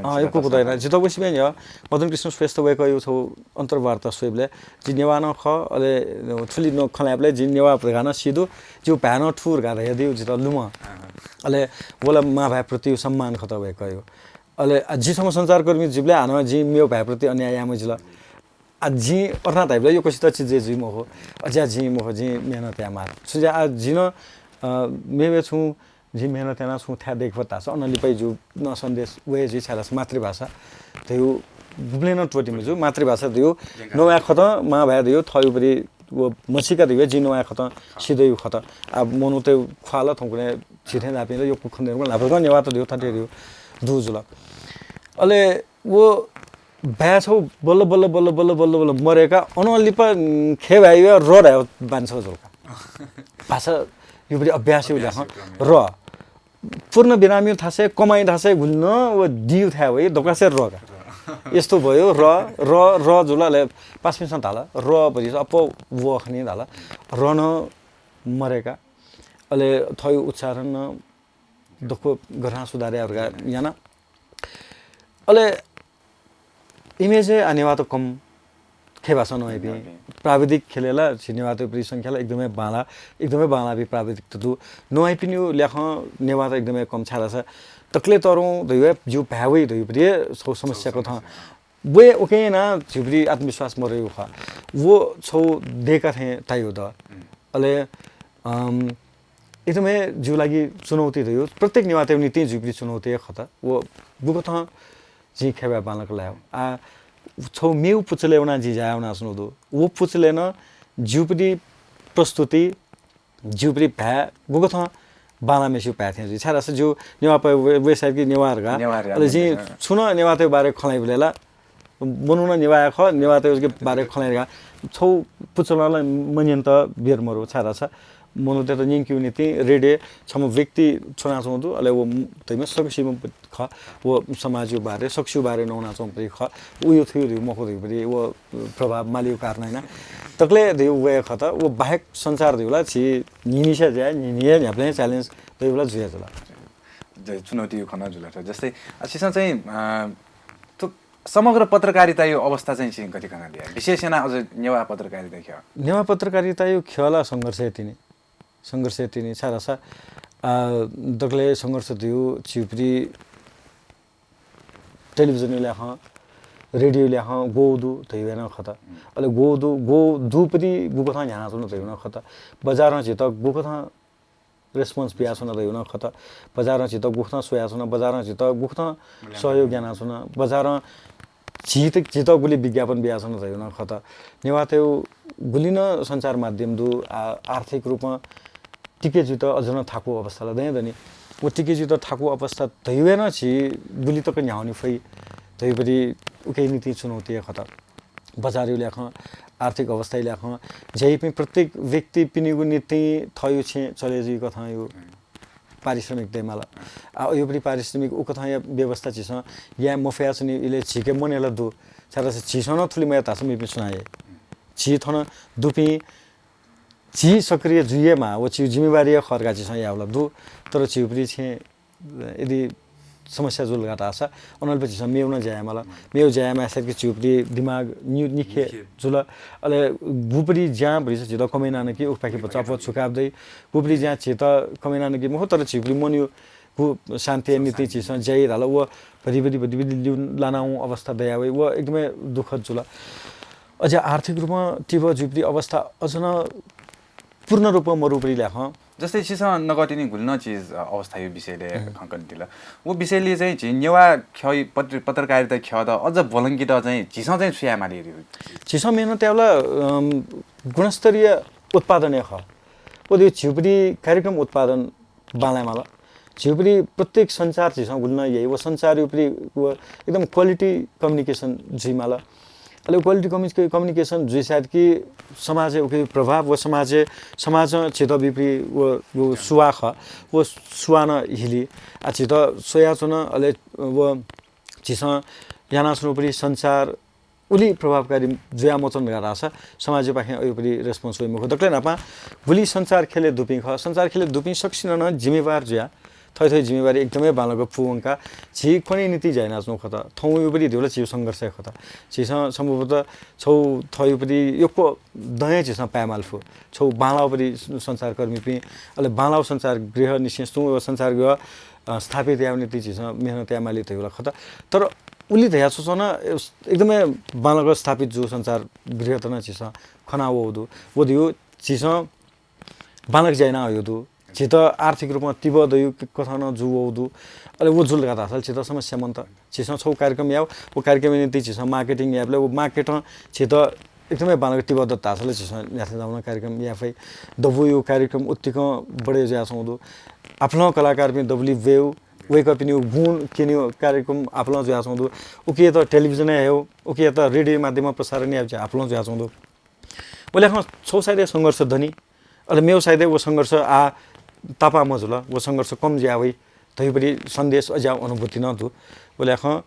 अ, यक्व कुतः याना। जितः व सिबें न्ह्यः मदन कृष्ण श्रेष्ठ वय्कःयागु छगू अन्तर्वार्ता स्वयेबलय् जि नेवाः नं खः, अले थुलि नं खँ ल्हायेबलय् जि नेवाः धकाः नं सी दु, जिगु भाय् नं थु धकाः धयादिउ जितः लुमं। अले व ला मां भाय्‌प्रति सम्मान खः वय्कःयागु। अले, अ, जि छम्ह सञ्चारकर्मी जुइबलय् हानं जिं मेगु भाय्‌प्रति अन्याय याये मजिल। आ, जिं अथे याना धाइबलय् यक्वसित चिज जुइ मखु। अज्याः जिं मखु, जिं मेहनत यायेमाः। छुं ज्या, आ, जिं नं, अ, मेमेगु छुं जिं मेहनत यानाः छुं थाय् दय्‌के फत धाःसा अनं लिपा जि नं सन्देश वये जुइ, छाय्‌धाःसा मातृभाषा धइगु गुबलें नं त्वःते मज्यू। मातृभाषा धइगु नवाये खतं, मां भाय् धइगु थःगु परि व म्हसीका धइगु जिं नवाये खतं सी दइगु खतं। आ, मनूतय् ख्वाः ला थौंकन्हय् झी थें धाःपिं ला यक्व खनेदुगु न्हापां नेवाःत धइगु थथे धइगु दु जुल। अले व भाय् छगू बल्ल बल्ल बल्ल बल्ल बल्ल बल्ल मरय्‌काः अनं लिपा, उम्, खय् भाय्‌या र धायेगु बानी छगू जुल का। भाषायागु परि अभ्यासयागु ल्याखं र। पूर्ण विरामयागु थासय्, कमाया थासय् गुलि नं व दिउ थाय् वइ, दक्वसिबय् र का। यस्तो भयो, र, र, र जुल। अले पासापिन्सं धाल, र भतिचा अप्वः व खनी धाल। र नं मरय्‌काः। अले थःगु उच्चारण नं दक्व गथां सुधार याये धकाः याना। अले image हे आ नेवाःत कम खय् भाषां नवाइपिं। प्राविधिक ख्यलय् ला झी नेवाःतय् परि संख्या ला एकदमै बांला, एकदमै बांलाःपिं प्राविधिकत दु। नवाइपिनिगु ल्याखं नेवाःत एकदमै कम, छाय्‌धाःसा दकलय् तःधंगु धइगु हे जिगु भाय् वइ धइगु परि हे छगू समस्या कथं। वये उकिं यानाः झीगु परि आत्मविश्वास मदइगु खः। व छगू देय्‌का थें ताइगु दु। अले, अम, एकदमै जिगु लागि चुनौती धइगु, प्रत्येक नेवाःतय् निंतिं जिगु परि चुनौती हे खः। व गुकथं जिं खय् भाय् बांलाक लायेगु। आ, छगू मेगु पुचलय् वनाः जिं ज्या यानाच्वनागु दु। व पुचलय् नं जिगु परि प्रस्तुति, जिगु परि भाय् गुकथं बांलाःम्हय्‌सिगु भाय् थें जुइ। छाय्‌धाःसा जिगु नेवाः प-, वे-, website कि नेवाः धकाः। नेवाः धकाः अले जिं छुं नं नेवाःतय् बारे खँ ल्हाइबलय् ला मनू नं नेवाः हे खः, नेवाःतय् बारे खँ ल्हाइ धकाः छगू पुचलं ला मन्यंत बेर मरु, छाय्‌धाःसा मनूतय्‌त न्यंकेगु निंतिं रेडियोय् छम्ह व्यक्ति च्वनाच्वंगु दु, अले व म-, तइमा सकसिम्ह खः, व समाजयागु बारे, सकसिगु बारे नवानाच्वंगु परि खः, उयो थुयो धइगु मखु धइगु परि व प्रभाव मालीगु कारणं यानाः दकलय् धइगु वये खः। व बाहेक सञ्चार धइगु ला झी न्हिन्हिसिया ज्या, न्हिन्हिया न्ह्याबलें challenge धइगु ला जुया जुल। ज-, चुनौतीगु खँ नं जुल। जस्तै, अ, छिसं चाहिँ, अ, थुक समग्र पत्रकारितायागु अवस्था चाहिँ छिं गथे खनादिया? विशेष यानाः अझ नेवाः पत्रकारिता ख्यः। नेवाः पत्रकारितायागु ख्यः ला संघर्षया तिनि। संघर्षया तिनि छाय्‌धाःसा, अ, दकलय् संघर्ष धइगु झीगु परि टेलिभिजनया ल्याखं, रेडियोया ल्याखं ग्वःगु दु धइगु नं खः। अले ग्वःगु दु, ग्वःगु दु पति गुकथं न्ह्यानाच्वन धइगु नं खः। बजारं झीत गुकथं response बियाच्वन धइगु नं खः। बजारं झीत गुकथं स्वयाच्वन, बजारं झीत गुकथं सहयोग यानाच्वन, बजारं झीत, झीत गुलि विज्ञापन बियाच्वन धइगु नं खः। नेवाःतय् गुलि नं सञ्चार माध्यम दु, आ, आर्थिक रूपं टिके जुइत अझ नं थाकु अवस्था ला दयां दनि। व टिके जुइत थाकु अवस्था धइगु नं झी गुलि तक न्ह्यावने फइ धइगु पति उकिया निंतिं चुनौती हे खः। बजारया ल्याखं, आर्थिक अवस्थाया ल्याखं, ज्या याइपिं प्रत्येक व्यक्तिपिनिगु निंतिं थःगु छेँ चले जुइकथंयागु पारिश्रमिक दयेमाल। आ, अय्‌परि पारिश्रमिक उकथंया व्यवस्था झीसं याये मफयाच्वनी, इलय् झीके मनय् ला दु। छाय्‌धाःसा झीसं नं थुलि मयात धाःसा मेपिं सुनां याइ? झी थन दुपिं झी सक्रिय जुइ हे माः, व झीगु जिम्मेवारी हे खः धकाः झीसं याःगु ला दु। तर झीगु परि छेँ यदि समस्या जुल धकाः धाःसा अनंलिपा झीसं मेगु नं ज्या यायेमाल। मेगु ज्या यायेमाःसा कि झीगु परि दिमाग नि-, निखे जुल। अले गुपरि ज्यां भतिचा झीत कमय् यानाः कि उपाखे भचा अप्वः छुकाप दइ। गुपरि ज्यां झीत कमय् यानाः कि मखु, तर झीगु परि मनयागु शान्तिया निंतिं झीसं ज्या याइ धाल, व भति भति भति भति ल्यू लानावंगु अवस्था दया वइ। व एकदमै दुःखद जुल। अझ आर्थिक रूपं तिबः जुइपरि अवस्था अझ नं पूर्ण रूपं मरुपरि ल्याखं। जस्तै छिसं नकतिनि गुलि नं चिज, अ, अवस्थाया विषयले खँ कनादिल। व विषयले चाहिँ झी नेवाः ख्यः पत्र-, पत्रकारिता ख्यःत अझ ब्वलंकेत चाहिँ झीसं चाहिँ छु याये माली? झीसं मेहनत यायेबलय्, अम, गुणस्तरीय उत्पादन हे खः। व दु झीगु परि कार्यक्रम उत्पादन बांलायेमाल। झीगु परि प्रत्येक सञ्चार झीसं गुलि नं याइ, व सञ्चारया परि व एकदम quality communication जुइमाल। अले quality commu-, communication जुइसाथ कि समाजय् उकिया प्रभाव व समाजय्, समाजं झीत बीपरि व, व सुवाः खः, व सुवाः नं हिली। आ, झीत स्वयाच्वन, अले व झीसं यानाच्वनापरि सञ्चार उलि प्रभावकारी जुया मच्वन धकाः धाःसा समाजपाखें अयुपरि response वइ मखु। दकले न्हापां गुलि सञ्चार ख्यलय् दुपिं खः, सञ्चार ख्यलय् दुपिं सकसिनं नं जिम्मेवार जुया थ्वय् थ्वय् जिम्मेवारी एकदमै बांलाक पूवंकाः झी कन्हय् निंतिं ज्या यानाच्वंगु खः। थौं युपरि धइगु ला झीगु संघर्ष हे खः। झीसं सम्भवतः छौ थ्व युपरि यक्व दँ हे झीसं पायेमाल फु। छौ बांलाःपरि सञ्चारकर्मीपिं, अले बांलाः सञ्चारगृह निसें तुं सञ्चारगृह, अ, स्थापित यायेगु निंतिं झीसं मेहनत यायेमाली धइगु ला खः। तर उलि धया च्वंच्वं नं एकदमै बांलाक स्थापित जूगु सञ्चारगृहत नं झीसं खना वःगु दु। व धइगु झीसं बांलाक ज्या याना हःगु दु। झीत आर्थिक रूपं तिबः दइगु कथं नं जू वःगु दु। अले व जुल धकाः धाःसा ला झीत समस्या मन्त। झीसं छौ कार्यक्रम याउ, व कार्यक्रमया निंतिं झीसं marketing यायेबलय् व market-ं झीत एकदमै बांलाक तिबः दत धाःसा ला झीसं न्ह्याथें जावं नं कार्यक्रम याये फइ। दबूया कार्यक्रम उत्तिकं बढे जुयाच्वंगु दु। आपालं कलाकारपिं दबुलिइ ब्वयेगु, वय्कःपिनिगु गुण क्यनेगु कार्यक्रम आपालं जुयाच्वंगु दु। उकियात television-य् हयेगु, उकियात radio माध्यमं प्रसारण यायेगु आपालं जुयाच्वंगु दु। व ल्याखं छौ side-य् संघर्ष दनि, अले मेगु side-य् व संघर्ष आः तापाः मजुल, व संघर्ष कम जुया वइ धइपरि सन्देश अज्याःगु अनुभूति नं दु। व ल्याखं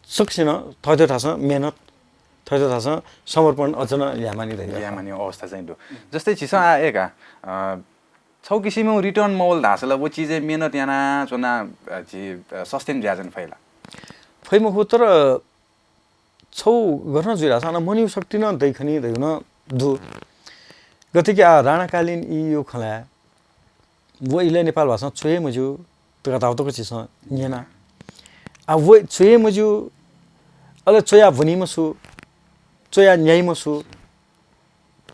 सकसिनं थःथः थासं मेहनत, थःथः थासं समर्पण अझ नं यायेमानि धइगु यायेमानि अवस्था चाहिँ दु। जस्तै झीसं आः एका, अ, छौ किसिमं return मवल धाःसा ला व चिजय् मेहनत यानाच्वना, अ, झी, अ, sustain जुयाच्वने फइ ला? फइ मखु, तर छौ गथं जुइ धाःसा नं मनयु शक्ति नं दइ खनी धइगु नं दु। गथे कि आः राणाकालीन इलय् खँ ल्हाये, व इलय् नेपाल भाषां च्वये मज्यू धकाः धाउ तक झीसं न्यना। आः व च्वये मज्यू, अले च्वया ब्वनी मसु, च्वया न्याइ मसु,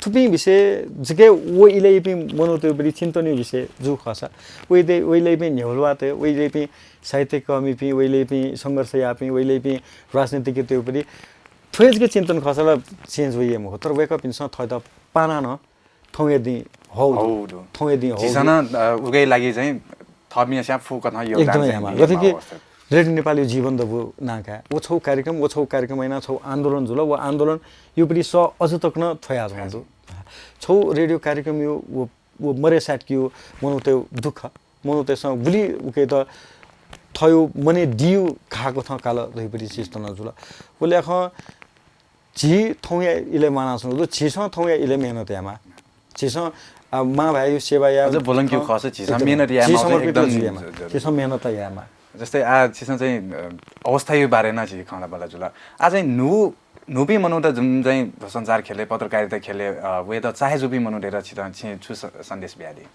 थुपिं विषय जक व इलय् इपिं मनूतय्‌परि चिन्तनया विषय जू खःसा, व इलय्, व इलय् इपिं न्ह्यब्वलवातय्, व इलय् इपिं साहित्यकर्मीपिं, व इलय् इपिं संघर्ष याःपिं, व इलय् इपिं राजनीतिज्ञतय्‌परि थ्व हे जक चिन्तन खःसा ला change वइ हे मखु। तर वय्‌कःपिन्सं थःत पाना नं थौंया दिं हौ दु। हौ दु। थौंया दिं हौ दु। झीसं नं, अ, उकिया लागि चाहिँ थःपिं स्यां फुकथं योगदान एकदमै चाहिँ यामा। गथे कि रेडियो नेपालया जीवन दबू नां काये। व छौ कार्यक्रम, व छौ कार्यक्रम यानाः छौ आन्दोलन जुल, व आन्दोलन युपरि सः अझ तक नं थ्वया जुल। छौ रेडियो कार्यक्रमया व, व मरे साटकिया मनूतय् दुःख, मनूतय्‌सं गुलि उकियात थःयु मनय् दियु घाः कथं काल धइपरि चिज नं जुल। व ल्याखं झी थौंया इलय् म्वानाच्वंगु दु, झीसं थौंया इलय् मेहनत यायेमाः। झीसं, आ, मांभाय्‌यु सेवा याये अझ ब्वलंकेगु खःसा झीसं एकदम। मेहनत यायेमाः, झी समर्पित एकदम जुयायेमाः। ज-, ज-, झीसं मेहनत यायेमाः। जस्तै आः छिसं चाहिँ, अ, अवस्थायु बारे नं झी खँ ल्हाबल्हा जुल। आः चाहिँ न्हू, न्हूपिं मनूत जुन चाहिँ सञ्चार ख्यलय्, पत्रकारिता ख्यलय्, अ, वयेत चाहे जूपिं मनूतय्‌त छिसं, छिं छु स-, सन्देश बियादी?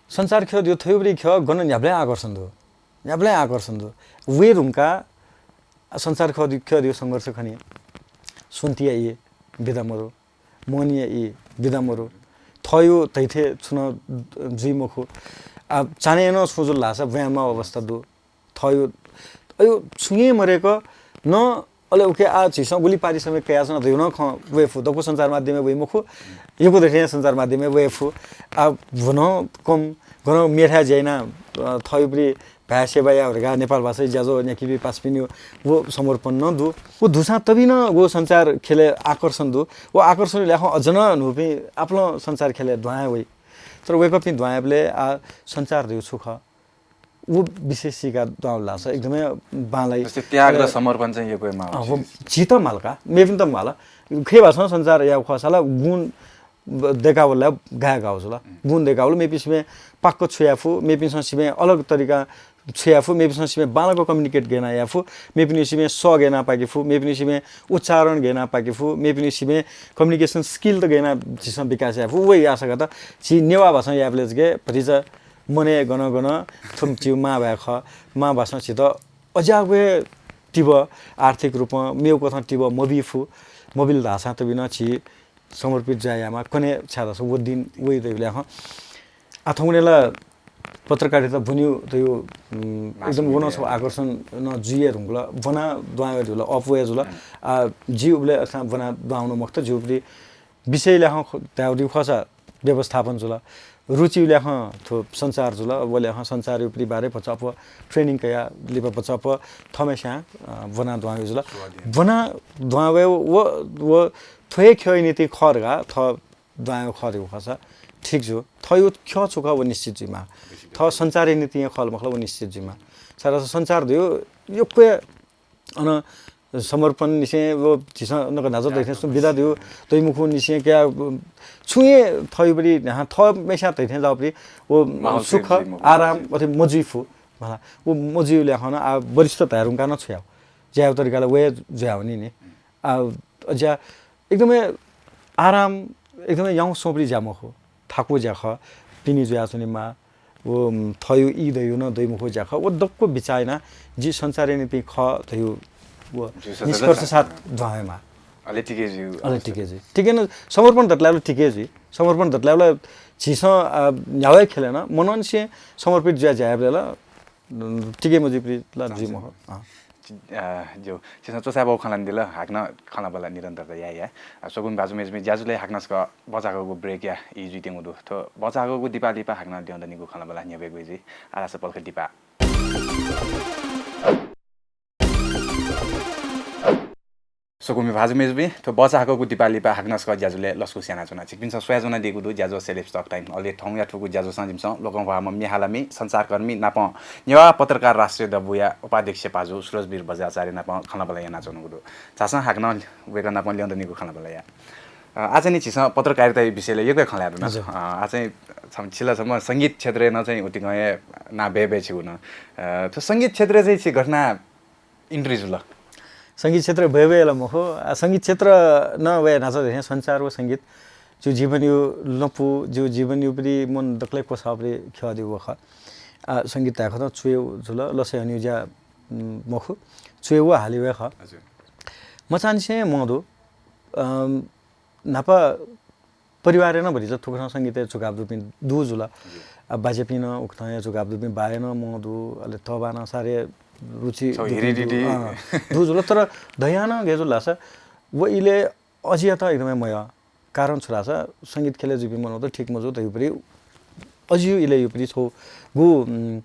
सञ्चार ख्यः धइगु थ्वयुपरि ख्यः गन न्ह्याबलें आकर्षण दु। न्ह्याबलें आकर्षण दु। वये धुंकाः सञ्चार ख्यः धइगु, ख्यः धइगु संघर्ष खनी। स्वन्तिया ई बिदा मरु, मोहनीया ई बिदा मरु, थःयु धइथें छुं नं जुइ मखु। आ, चान्हय् नं छुं जुल धाःसा ब्वाँय् माःगु अवस्था दु। थःयु, अयु छुं हे मरय्‌क नं अले उकिं आः झीसं गुलि पारिश्रमिक कयाच्वना धइगु नं खँ वये फु। दक्व सञ्चार माध्यमय् वइ मखु, यक्व दथें सञ्चार माध्यमय् वये फु। आः व नं कम, गनं मेथाय् ज्या यानाः, अ, थःयुपरि भाय् सेवा याये धकाः नेपाल भाषाया ज्याझ्वः न्ह्याकीपिं पासापिनिगु व समर्पण नं दु। व दुसां तबि नं व सञ्चार ख्यलय् आकर्षण दु। व आकर्षणया ल्याखं अझ नं न्हूपिं आपालं सञ्चार ख्यलय् दुहां हे वइ। तर वय्‌कःपिं दुहां वयेबलय् आः सञ्चार धइगु छु खः? व विषय सीकाः दुहां वल धाःसा एकदमै बांलाइ। जस्तै त्याग र अले समर्पण चाहिँ यक्व हे माःगु अँ, व चिज। झीत माल का, मेपिन्त माल। खय् भासं सञ्चार याःगु खःसा ला गुण ब-, दय्‌कावल ला गाय् गाःगु जुल। गुण दय्‌कावल, मेपिं सिबें पाक्क छु याये फु, मेपिन्सं सिबें अलग तरिकां छु याये फु, मेपिन्सं सिबें बांलाक communicate गय् याना याये फु, मेपिनि सिबें सः गय् याना पाके फु, मेपिनि सिबें उच्चारण गय् याना पाके फु, मेपिनि सिबें communication skill त गय् याना झीसं विकास याये फु। व याःसा का त झी नेवाः भासं यायेबलय् जक भतिचा मनय् गन गन थ्व झीगु मांभाय् खः, मां भासं झीत अज्याःगु हे तिबः आर्थिक रूपं मेगु कथं तिबः मबी फु, मबिल धाःसां तबि नं झी समर्पित जुया यायेमाः, कन्हय् छाय् धाःसा व दिन वइ धइगु ल्याखं। आः थौंकन्हय् ला पत्रकारिता ब्वनेगु धइगु, उम्, एकदम व नं छगू आकर्षण नं जुइ हे धुंकल, ब्वना दुहां वये धुल, अःपु वये जुल। आः जि उबलय् अथेसां ब्वना दुहां वनागु मखुत, जिगु प्रति विषय ल्याखं ख-, धायेगु खःसा व्यवस्थापन जुल। रुचिया ल्याखं थ्व सञ्चार जुल। व ल्याखं सञ्चारया प्रति बारे भचा अप्वः training कयाः लिपा भचा अप्वः थःम्हेस्यां, अ, ब्वना दुहां वये जुल। ब्वना दुहां वये व, व थ्व हे ख्यःया निंतिं खः धकाः थः दुहां वये खः धइगु खःसा ठीक जू। थःयु ख्यः छु खः व निश्चित जुइमाः। थः सञ्चारया निंतिं हे खः ला मखु ला व निश्चित जुइमाः। छाय् धाःसा सञ्चार धइगु यक्व हे अन समर्पणनिसें व झीसं नक न्हाचः धइथें सुं बिदा दयु, दइमखुनिसें क्या, छुं हे थःयुपरि, हाँ, थःम्हेस्यां धइथें जाःपरि व माहौल सुख, सृजना जुइ मखु। आराम अथे मजुइ फु। मला, व मजुइबलय् खन आ वरिष्ठ धायेधुंकाः नं छु याउ? ज्यायु तरिका ला व हे जुयावनी नि। आ, ज्या एकदमै आराम, एकदमै याउँसंपरि ज्या मखु। थाकु ज्या खः, पिने जुयाच्वनेमाः, व, उम्, थःयु ई दयु नं दइमखु ज्या खः। व दक्व बिचाः यानाः जि संसारया निंतिं खः धयु व निष्कर्ष साथ दुहां वयेमाः। अले टिके जुइ। अले टिके जुइ। टिके नं समर्पण दतलाय्‌बलय् टिके जुइ। समर्पण दतलाय्‌बलय् झीसं, अ, न्ह्यावय् खेले नं मनंनिसें समर्पित जुया ज्या यायेबलय् ला, उम्, टिके मजुइपरि ला जुइ मखु। अँ। अ, ज्यू, छिसं च्वसाय् बौ खँ ल्हानादिल, हाकनं खँल्हाबल्हा निरन्तरता याये या। अ, स्वकुमि भाजु मय्‌जुपिं ज्याझ्वलय् हाकनं छकः भचा हाकःगु break या ई जुइत्यंगु दु। थ्व भचा हाकःगु दिपाः लिपा हाकनं द्यं दनिगु खँल्हाबल्हा न्ह्यब्वयेगु जुइ। आः ला सः पलख दिपाः। स्वकुमि भाजु मय्‌जुपिं, थ्व भचा हाकःगु दिपाः लिपा हाकनं छकः ज्याझ्वलय् लसकुस यानाच्वना। छिकपिन्सं स्वयाच्वनादीगु दु ज्याझ्वः Celebs Talk Time। अले थौंया थुगु ज्याझ्वःसां जिमिसं लोकंह्वाःम्ह म्ये हालामि, सञ्चारकर्मी नापं नेवाः पत्रकार राष्ट्रिय दबूया उपाध्यक्ष भाजु सुरजवीर बज्राचार्य नाप खँल्हाबल्हा यानाच्वनागु दु। झासँ हाकनं वय्‌कः नाप ल्यं दनिगु खँल्हाबल्हा या। अ, आः चाहिँ नि झीसं पत्रकारिताया विषयलय् यक्व हे खँ ल्हाये धुन। हजुर। अ, आः चाहिँ छम्ह, छि ला छम्ह संगीत क्षेत्रय् नं चाहिँ उतिकं हे नां बय्‌बय् छिगु नं। अ, थ्व संगीत क्षेत्रय् चाहिँ छि गथे यानाः entry जुल? संगीत क्षेत्र बय्‌बय् ला मखु। आ, संगीत क्षेत्र नं वये न्हाचः धइथें सञ्चार व संगीत जिगु जीवनयु लँपु, जिगु जीवनयुपरि मन दकलय् क्वसाःपरि ख्यःदीगु खः। आ, संगीत धायेखत च्वयेगु जुल, लसय् हनेगु ज्या, उम्, मखु, च्वयेगु हालेगु हे खः। हजुर। मचांनिसें मं दु। अम, न्हापा परिवारय् नं भतिचा थुकथं संगीतय् झुकाव दुपिं दु जुल। हजुर। आ, बाज्यापिं नं उकथं हे झुकाव दुपिं, बाय् नं मं दु, अले तःबाः नं साह्रै रुचि छगू दुपिं दु, heredity। अँ, दु जुल। तर धयां नं गय् जुल धाःसा, व इलय् अजियात एकदमै मयः। कारण छु धाःसा, संगीत ख्यलय् जुइपिं मनूत ठीक मजू धयुपरि अजियु इलय् युपरि छगू, उम्,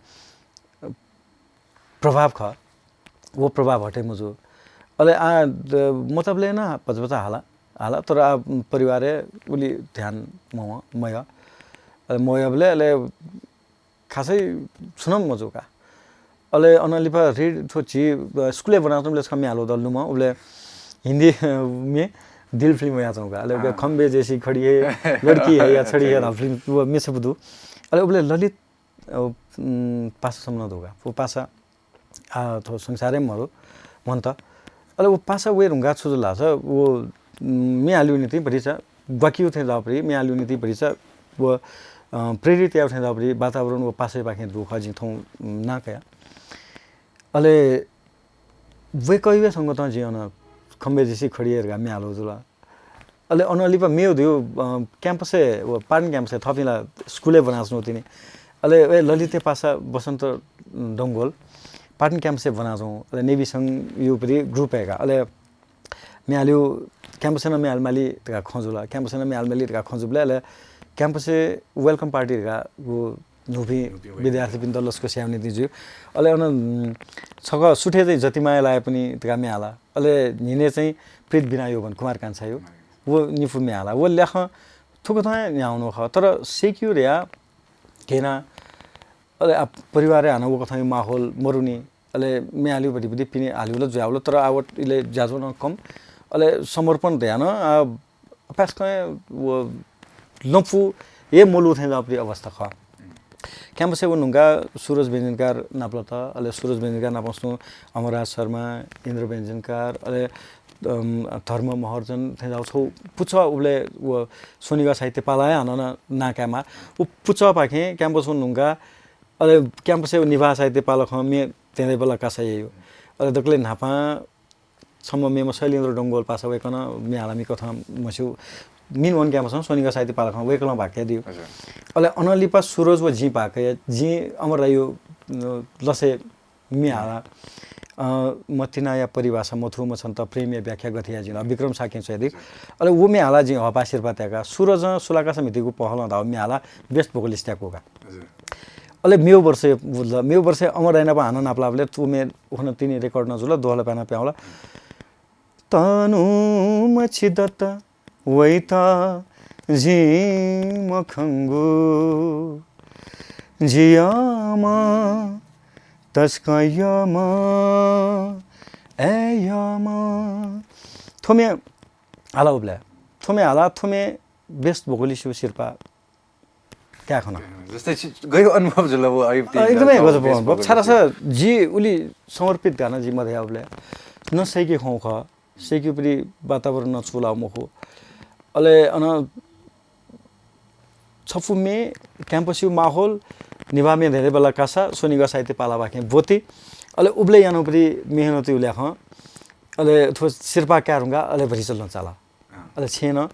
प्रभाव खः। व प्रभाव हटे मजू। अले आ, द-, मतबलय् नं भचा भचा हाला, हाला, तर आ, परिवारय् उलि ध्यान मवं, मयः। अले मवयाबलय् अले खासै छुं नं मजू का। अले अनं लिपा रि-, थ्व झी, अ, स्कुलय् ब्वनाच्वंबलय् छकः म्ये हालेगु दु ला नुगः, उबलय् हिन्दी, अ, म्ये दिल फिल्म वयाच्वंगु का। अले उबलय् हाँ। खम्बे जैसी खडी है, लड्की है या छडी है, छडी। धा फिल्म व म्ये छपु दु। अले उबलय् ललित अ, उम्, पासा सम्म नं दु का। व पासा, आ, थ्व संसारय् मरु, मन्त। अले व पासा वये धुंकाः छु जुल धाःसा, व, उम्, म्ये हालेगु निंतिं भतिचा ग्वाकेगु थें जाःपरि, म्ये हालेगु निंतिं भतिचा व, अ, प्रेरित यायेगु थें जाःपरि वातावरण व पासायापाखें दु खः, जिं थौं, उम्, नां कया। अले वय्‌कःया संगतं जिं अन खम्बे जैसी खडी है धकाः म्ये हालेगु जुल। अले अनं लिपा मेगु धइगु, अ, campus-य्, व पाटन campus-य् थःपिं ला स्कुलय् ब्वनाच्वनागु तिनि। अले व ललितया पासा बसन्त डंगोल पाटन campus-य् ब्वनाच्वंगु। अले नेविसंघ युपरि group हे का। अले म्ये हालेगु campus-य् नं म्ये हालेमाली धकाः खँ जुल। Campus-य् नं म्ये हालेमाली धकाः खँ जूबलय् अले campus-य् welcome party धकाः व न्हूपिं न्हूपिं विद्यार्थीपिन्त लसकुस यायेगु निंतिं जुइ। अले अन, उम्, छकः सुथय् चाहिँ जतिमाया लायेपुनि धकाः म्ये हाला। अले न्हिनय् चाहिँ प्रीत बिना यौवन कुमार कान्छाया। व निपु म्ये हाला। व ल्याखं थुकथं हे न्ह्यावंगु खः। तर सय्‌केगु धयाः घेना, अले आ, परिवारय् हानं व कथंया माहौल मरुनि। अले म्ये हालेगु भतिभति पिने हालेगु ला जुयावल, तर आ, व इलय् ज्याझ्वः नं कम। अले समर्पण धयाः नं, आ, अभ्यास कहें व लँपु हे मलू थें जाःपरि अवस्था खः। Campus-य् वने धुंकाः सुरज व्यञ्जनकार नापलात, अले सुरज व्यञ्जनकार नापं सुं अमरराज शर्मा, इन्द्र व्यञ्जनकार, अले, अम, धर्म महर्जन थें जाःगु छगू पुचः उबलय् व स्वनिगः साहित्य पालाया हानं नं नां कायेमाः। व पुचःपाखें campus वने धुंकाः अले campus-य् निभाः साहित्य पालखं म्ये तयेदइबलय् कासा याइगु। अले दकलय् न्हापां छम्ह मेम्ह शैलेन्द्र डंगोल पासा वय्‌कलं म्ये हालामि कथं म्हस्यू, मिन वन campus-ं स्वनिगः साहित्य पालखं वय्‌कलं भाग कयादिउ। हजुर। अले अनं लिपा सुरज व जिं भाग कया, जिं अमर दाइया, अ, लसय् म्ये हाला। अ, मतिनाया परिभाषा मथू मछन्त प्रेमया व्याख्या गथे याये जिं ला विक्रम शाक्यं च्वयादिउ। अले व म्ये हाला जिं हःपाः सिरपाः तयाका। सुरजं सुलाकासा म्हितीगु पहलं धाःगु म्ये हाला best vocalist-या कूका। हजुर। अले मेगु वर्ष, मेगु वर्ष अमर दाइ नाप हानं नापलाःबलय् व म्ये उखुन्हु तिनि record नं जुल, दोहलय् पाय्‌नं पिहां वल। तनु मछि दत वइत जिं मखंगु, जि यःम्ह, तसकं यःम्ह, ए यम। थ्व म्ये हाला उबलय्। थ्व म्ये हाला, थ्व म्ये best vocalist-या सिरपाः काये खन। जस्तै छि-, गयो अनुभव जुल व अयुब ती अ, एकदमै गजब अनुभव। छाय् धाःसा जि उलि समर्पित धाना जि मधया उबलय्। न सय्के खँ खः, सय्केगुपट्टि वातावरण न छु ला मखु। अले अन छपु म्ये, campus-या माहौल, निभाः म्ये धयाबलय् कासा, स्वनिगः साहित्य पालाबाखें ब्वति। अले उबलय् यानागुपट्टि मेहनत यायेगु ल्याखं। अले थ्व सिरपाः काये धुंकाः अले भतिचा लँ चाल। अँ। अले छेँनं,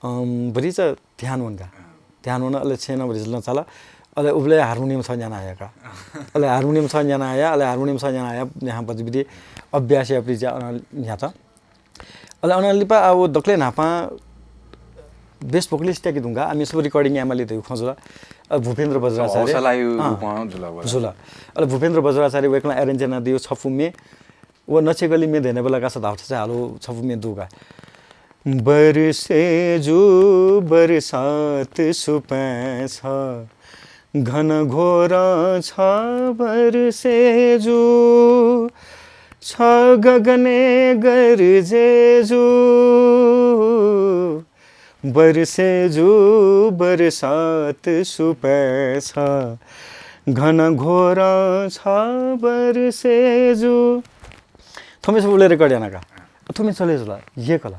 अम, भतिचा ध्यान वन का। अँ। ध्यान वन, अले छेँनं भतिचा लँ चाल। अले उबलय् हार्मोनियम छगः न्याना हया का। अले हार्मोनियम छगः न्याना हया, अले हार्मोनियम छगः न्याना हया, न्ह्याः पति पति अभ्यास यायेगुपट्टि ज्या अन न्ह्यात। अले अन लिपा आ व दकलय् न्हापां best vocalist त्याके धुंकाः आः म्ये छपु recording यायेमाली धइगु खँ जुल। अ, भूपेन्द्र वज्राचार्य। हौसलाया अँ, रूपं जुल व ला। जुल। अले भूपेन्द्र वज्राचार्य वय्कलं arrange यानादीगु छपु म्ये व नछेगली म्ये धयाबलय् कासा धाःथें हालागु छपु म्ये दु का। बर्सेजु बर्सात सुपाँय् छ, घनघोर छ बर्सेजु, छ गगनय् गर्जेजु। बर्सेजु बर्सात सुपाँय् छ, घनघोर छ बर्सेजु। थ्व म्ये छपु उबलय् record याना का। थ्व म्ये चले जुल, यय्कल।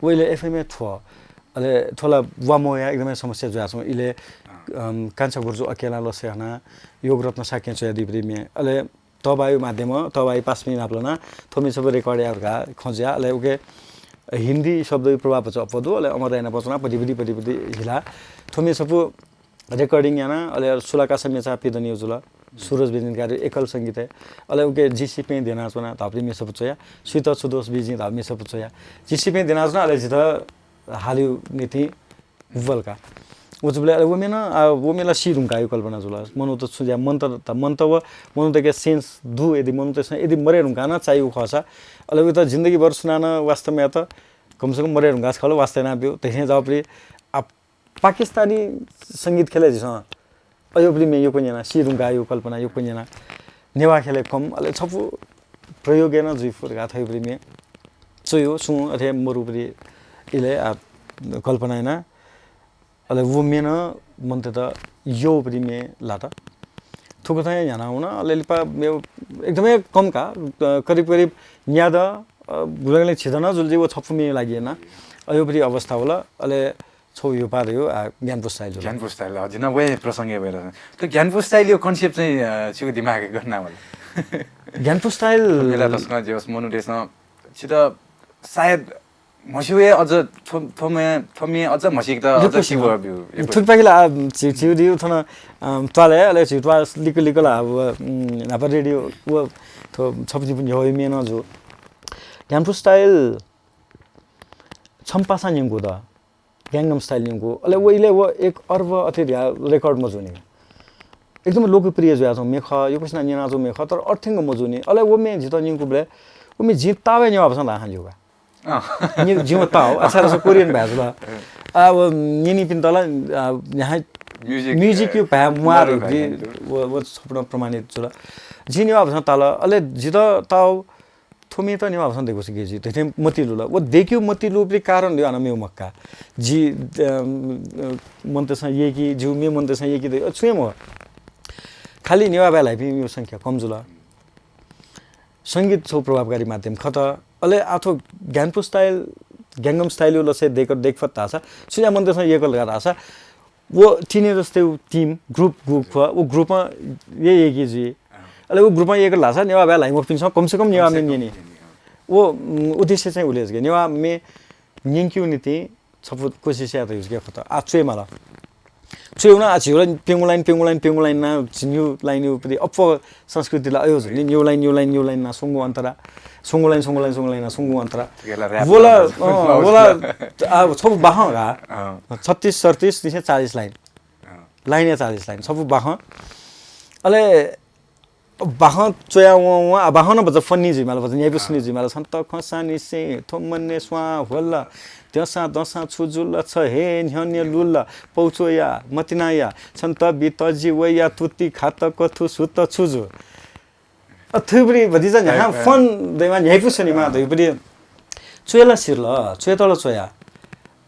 व इलय् FM-य् थ्व, अले थ्व ला वा मवया एकदमै समस्या जुयाच्वं। इलय्, अम, कान्छा गुरुजु अकेलां लसय् हना, योगरत्न शाक्यं च्वयादीगुपट्टि म्ये, अले तःबाःया माध्यमं, तःबाःया पासापिं नापलानाः थ्व म्ये छपु record याये धकाः खँ जुया। अले उकी हिन्दी शब्दया प्रभाव भचा अप्वः दु, अले अमर रायनाप च्वनाः पतिपति पतिपति हिला। थ्व म्ये छपु recording याना, अले सुलाकासा मेचा पिदनियो जुल। सुरज बेजिनकारया एकल संगीतय्। अले उकी जिसिपिं देनाच्वना धाःगुपट्टि म्ये छपु च्वया। सुइत छु दोष बी जिं धाःगु म्ये छपु च्वया। जिसिपिं देनाच्वना, अले जितः हालेगु निंतिं वल का। व जुबलय् अले व म्ये नं, आ, व म्ये ला सी धुंकाःगु कल्पना जुल। मनूत छु ज्या, मनूत, मनूतय्के sense दु, यदि मनूतय्सं यदि मरे धुंकाः नं चाइगु खःसा, अले वयात जिन्दगीभर सुनानं वास्ता मयात, कम से कम मरे धुंकाःसा खः ला वास्ता यानाब्यु, धइथें जुयाः परि। आ, पाकिस्तानी संगीत ख्यलय् झीसं अज्याःगुपट्टि म्ये यक्व न्यना, सी धुंकाःगु कल्पना यक्व न्यना। नेवाः ख्यलय् कम, अले छपु प्रयोग याना जुइफु धकाः थज्याःगुपट्टि म्ये च्वयाः सुं अथे मरुगुपट्टि इलय्, आ, कल्पना याना। अले व म्ये नं मनूतय्त यःगुपट्टि म्ये लात। थुकथं हे न्ह्याना वन। अले लिपा म्ये एकदमै कम का, अ, करिब करिब न्यादँ, अ, गुलंगुलिं झिदँ नं जुल जुइ व छपु म्येया लागि याना। अज्याःगुपट्टि अवस्था वल। अले छगू ह्यूपाः धइगु, आ, ज्ञानपु style जुल। ज्ञानपु style, अ, जिं नं व हे प्रसंगय् वये धुन। त ज्ञानपु style-या concept चाहिँ, अ, छिगु दिमागय् गन वल? ज्ञानपु style मेला तसकं जे होस्, मनूतय्सं छित सायद म्हस्यू हे अझ थ्व, थ्व म्ये, थ्व म्ये अझ म्हसीकेत अझ यक्व सिबः ब्यू, यक्व। थुकिपाखें ला, आ, झी, झीगु थन, अ, त्वालय्, अले झी त्वाः लिक्क लिक्क ला, अब, उम्, न्हापा radio, व, थ्व छपु निपु न्ह्यः वइम्ह नं जू। ज्ञानपु style छम्ह पासां न्यंकू द। Gangnam Style न्यंकू। अले व इलय् व एक अर्ब अथे धयाः record मजूनि। एकदम लोकप्रिय जुयाच्वंम्ह म्ये खः, यक्वसिनं न्यनाच्वंम्ह म्ये खः, तर अथेंक मजूनि। अले व म्ये जितः न्यंकूबलय् व म्ये जिं ताःगु हे नेवाः भाषां धाःगु खः। अँ। नि-, जिं व ताःगु, आ, छाय् धाःसा Korean भाय् जुल। आ, व न्यनीपिन्त ला, आ, न्ह्याः music, music-या ए, भाय् म्वाः modern भाय् जि, न्यनी। व, व छपु नं प्रमाणित जुल। जिं नेवाः भाषां ताल, अले जितः ताःगु थ्व म्येत नेवाः भाषां दय्कूसे गय् जुइ धइथें मतिइ लुल। व दय्केगु मतिइ लूगुपट्टि कारण दय्, अन मेगु मखु का। जि, अ, अ, मनूतय्सं यय्की, जिगु म्ये मनूतय्सं यय्की धइगु छुं हे मखु। खालि नेवाः भाय् ल्हाइपिं मेगु संख्या कम जुल। संगीत छगू प्रभावकारी माध्यम खः। अले आः थ्व ज्ञानपु style, Gangnam Style-या लसय् दय्क, दय्के फत धाःसा, छु यानाः मनूतय्सं यय्कल धकाः धाःसा, व teenagers-तय्गु team, group, group खः, व group-ं हे यय्के जुइ। अले व group-ं यय्कल धाःसा नेवाः भाय् ल्हाइमखुपिन्सं कम से कम नेवाः म्ये न्यनी। व, उम्, उद्देश्य चाहिँ उलि हे जक नेवाः म्ये न्यंकेगु निंतिं छपु कोसिस यायेत हे जक खः। आः च्वयेमाल। च्वयेगु नं आः झीगु line, प्यंगू line, प्यंगू line, प्यंगू line यानाः झी new line-या पति अप्वः संस्कृति ला अज्याःगु जुल नि, new line, new line, new line यानाः स्वंगू अन्तरा, स्वंगू line, स्वंगू line, स्वंगू line यानाः स्वंगू अन्तरा। गेला rap व ला, line। अँ, व ला, आ, छपु बाखं का। अँ। छत्तीस, सैँतिस, निसें चालिस line। अँ। Line-या चालिस line, छपु बाखं। अले बाखं च्वया वं वं, आ, बाखं नं भचा funny जुइमाल, भचा न्ह्याइपुसे funny जुइमाल। छन्त खंसांनिसें थ्व मनय् स्वां ह्वल, द्यंसां दंसां छु जुल, छ हे न्ह्यःने लुल, पौ च्वया, मतिनाया, छन्त बी तजि वया, तुति खात कथु सुत छु जू। अथुपरि भतिचा न्ह्याः फन दैमा न्ह्याइपुसे निमा दैपरि च्वय् ला सिरल, च्वय् तल च्वया।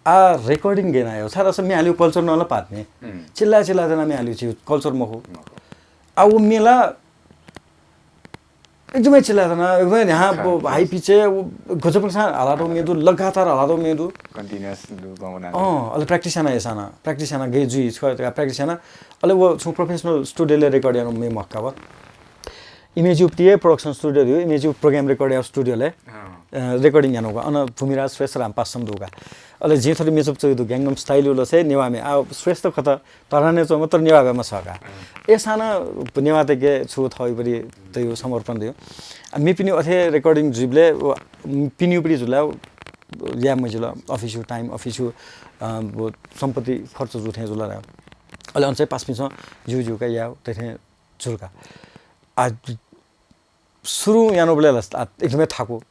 आ रेकर्डिङ गेना यो। छारा सम म्यालु कल्चर नल पात नि। चिल्ला चिल्ला जना म्यालु छि कल्चर मखु। आ उ मेला एकदमै चिल्ला जना, एकदमै न्ह्याः हाई पिचे, गजब सा हालातो मेदु, लगातार हालातो मेदु। कन्टिन्युअस दु गमना। अँ, अले प्र्याक्टिस याना यसाना, प्र्याक्टिस याना गए जुइ, छ, प्र्याक्टिस याना। अले व छु प्रोफेसनल स्टुडियोले रेकर्ड यानु मे मक्का व। इमेज्यु प्रिय प्रोडक्सन स्टुडियो दियो, इमेज्यु प्रोग्राम रेकर्ड या स्टुडियोले, अँ। अ, रेकर्डिङ यानुगा, अन भूमिराज श्रेष्ठ राम पासम दुगा। अले जे थोड़ी मेचप चोइ दु, ग्याङ्गम स्टाइल उलो से नेवामे, आ श्रेष्ठ खत, तराने चो मत नेवा बे मसका। अँ। एसाना नेवा तेके छु थोड़ी बड़ी तयु समर्पण दियो। आ, मिपिनि अथे रेकर्डिङ जुबले, व, पिनियु बड़ी जुला, या मजिला, अफिसु टाइम, अफिसु, अ, व सम्पत्ति खर्च जु थे जुला। अले अन चाहिँ पासपिसं जिउ जिउ का या, तेथे जुल का। आ, सुरु यानु बले लस, आ, एकदमै थाकु।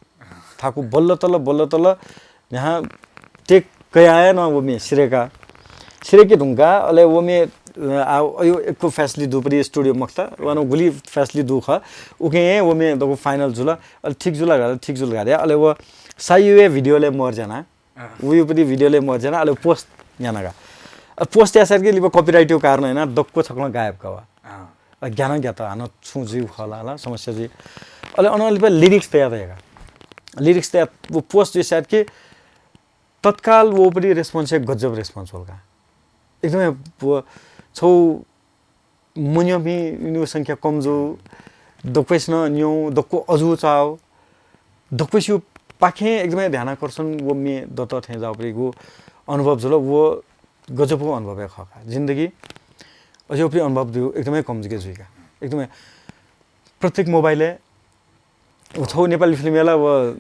थाकु बल्ल तल, बल्ल तल, यहाँ टेक कया न व मे सिरेका। सिरेके धुंका, अले व मे, अ, आ, अयो एको फ्यासली दु परि स्टुडियो मखता, वन गुली फ्यासली दु ख, उके हे व मे दगु फाइनल जुल, अले ठीक जुल गारे, ठीक जुल गारे, अले व सायुए भिडियोले मर जाना। अँ। उयो पनि भिडियोले मर जाना, अले पोस्ट याना का। अ, पोस्ट यासर के लिबा कपिराइट यो कारण हैन, दक्को छकलं गायब का वा। अँ। अ, ज्ञान ज्ञात, हानं छु जुइ खला, ला, समस्या जुइ। अले अन लिपा लिरिक्स तया तया का। लिरिक्स तया, व पोस्ट जुइ सायद कि तत्काल वो पनि रेस्पोन्स हे गजब रेस्पोन्स होल का। एकदमै व छौ मुन्यमी इनु संख्या कम जु, दक्वेसन न्यौ, दक्को अजु चाव, दक्वेसिउ पाखें एकदमै ध्यानाकर्षण वो मे दत थें जाउ परि गु अनुभव जुल, वो गजब अनुभव हे खः का। जिन्दगी अझै उपरि अनुभव दु, एकदमै कम जुके जुइका। एकदमै प्रत्येक मोबाइलले व छौ नेपाली फिल्म याला व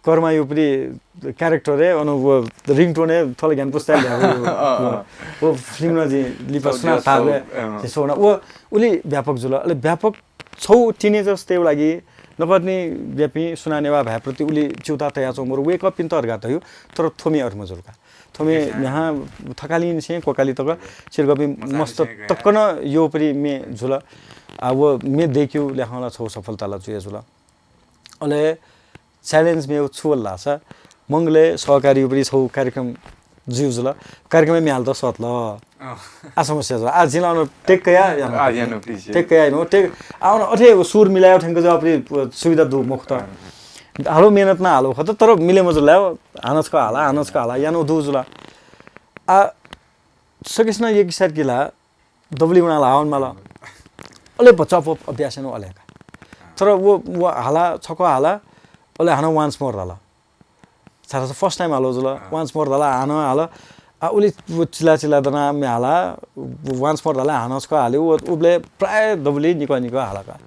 कर्मा यो पनि क्यारेक्टर हे, अन व रिङटोन हे थल ज्ञान पुस्ता ल्याएको यो। अँ, अँ। व, व फिल्म न जि लिपा छौ, सुना छौ, थाहा अँ। जि सोना। व उलि व्यापक जुल। अले व्यापक छौ टिनेजर्स तेउ लागि नपत्नी व्यापी सुना नेवा भाइ प्रति उलि चिउता तया चौ मोर वेक अप पिन्त अर्गा तयु, तर थोमी अर्म जुल का। थोमी यहाँ थकालिन से कोकाली तक चिरगपी मस्त तक्कन यो परि मे जुल। आ, व मे देखिउ ल्याखला छौ सफलता ला चुया जुल। अले च्यालेन्ज मेउ छु वल धाःसा, मंगलय् सहकारी उपरि छौ कार्यक्रम जुइ जुल। कार्यक्रमय् म्ये हालेत सत ल। अँ। आ समस्या जुल। आ जिं ला अन टेक कया यानु। आ, यानु, please। टेक कया यानु। टेक, आ अन अथे सुर मिलायो थ्यंक जु अपरि सुविधा दु मखुत। अँ। हालो मेहनत ना हालो खत, तर मिले मजुल ला, हानच क हाला, हानच क हाला, यानु दु जुल। आ, सकेसना एक साथ किला, दबुली बना ला, हावन माला। अले बच्चा पो अभ्यास यानु अले का। तर वो, वो हाला, छको हाला, अले हानं once more धाला। सारा first time हालो जुल, अँ। Once more धाला, हानं हाला। आ, उलि वो चिला चिला दना मे हाला, once more धाला, हानं छको हाले, वो, उबले प्राय दबुली निको निको हाला का।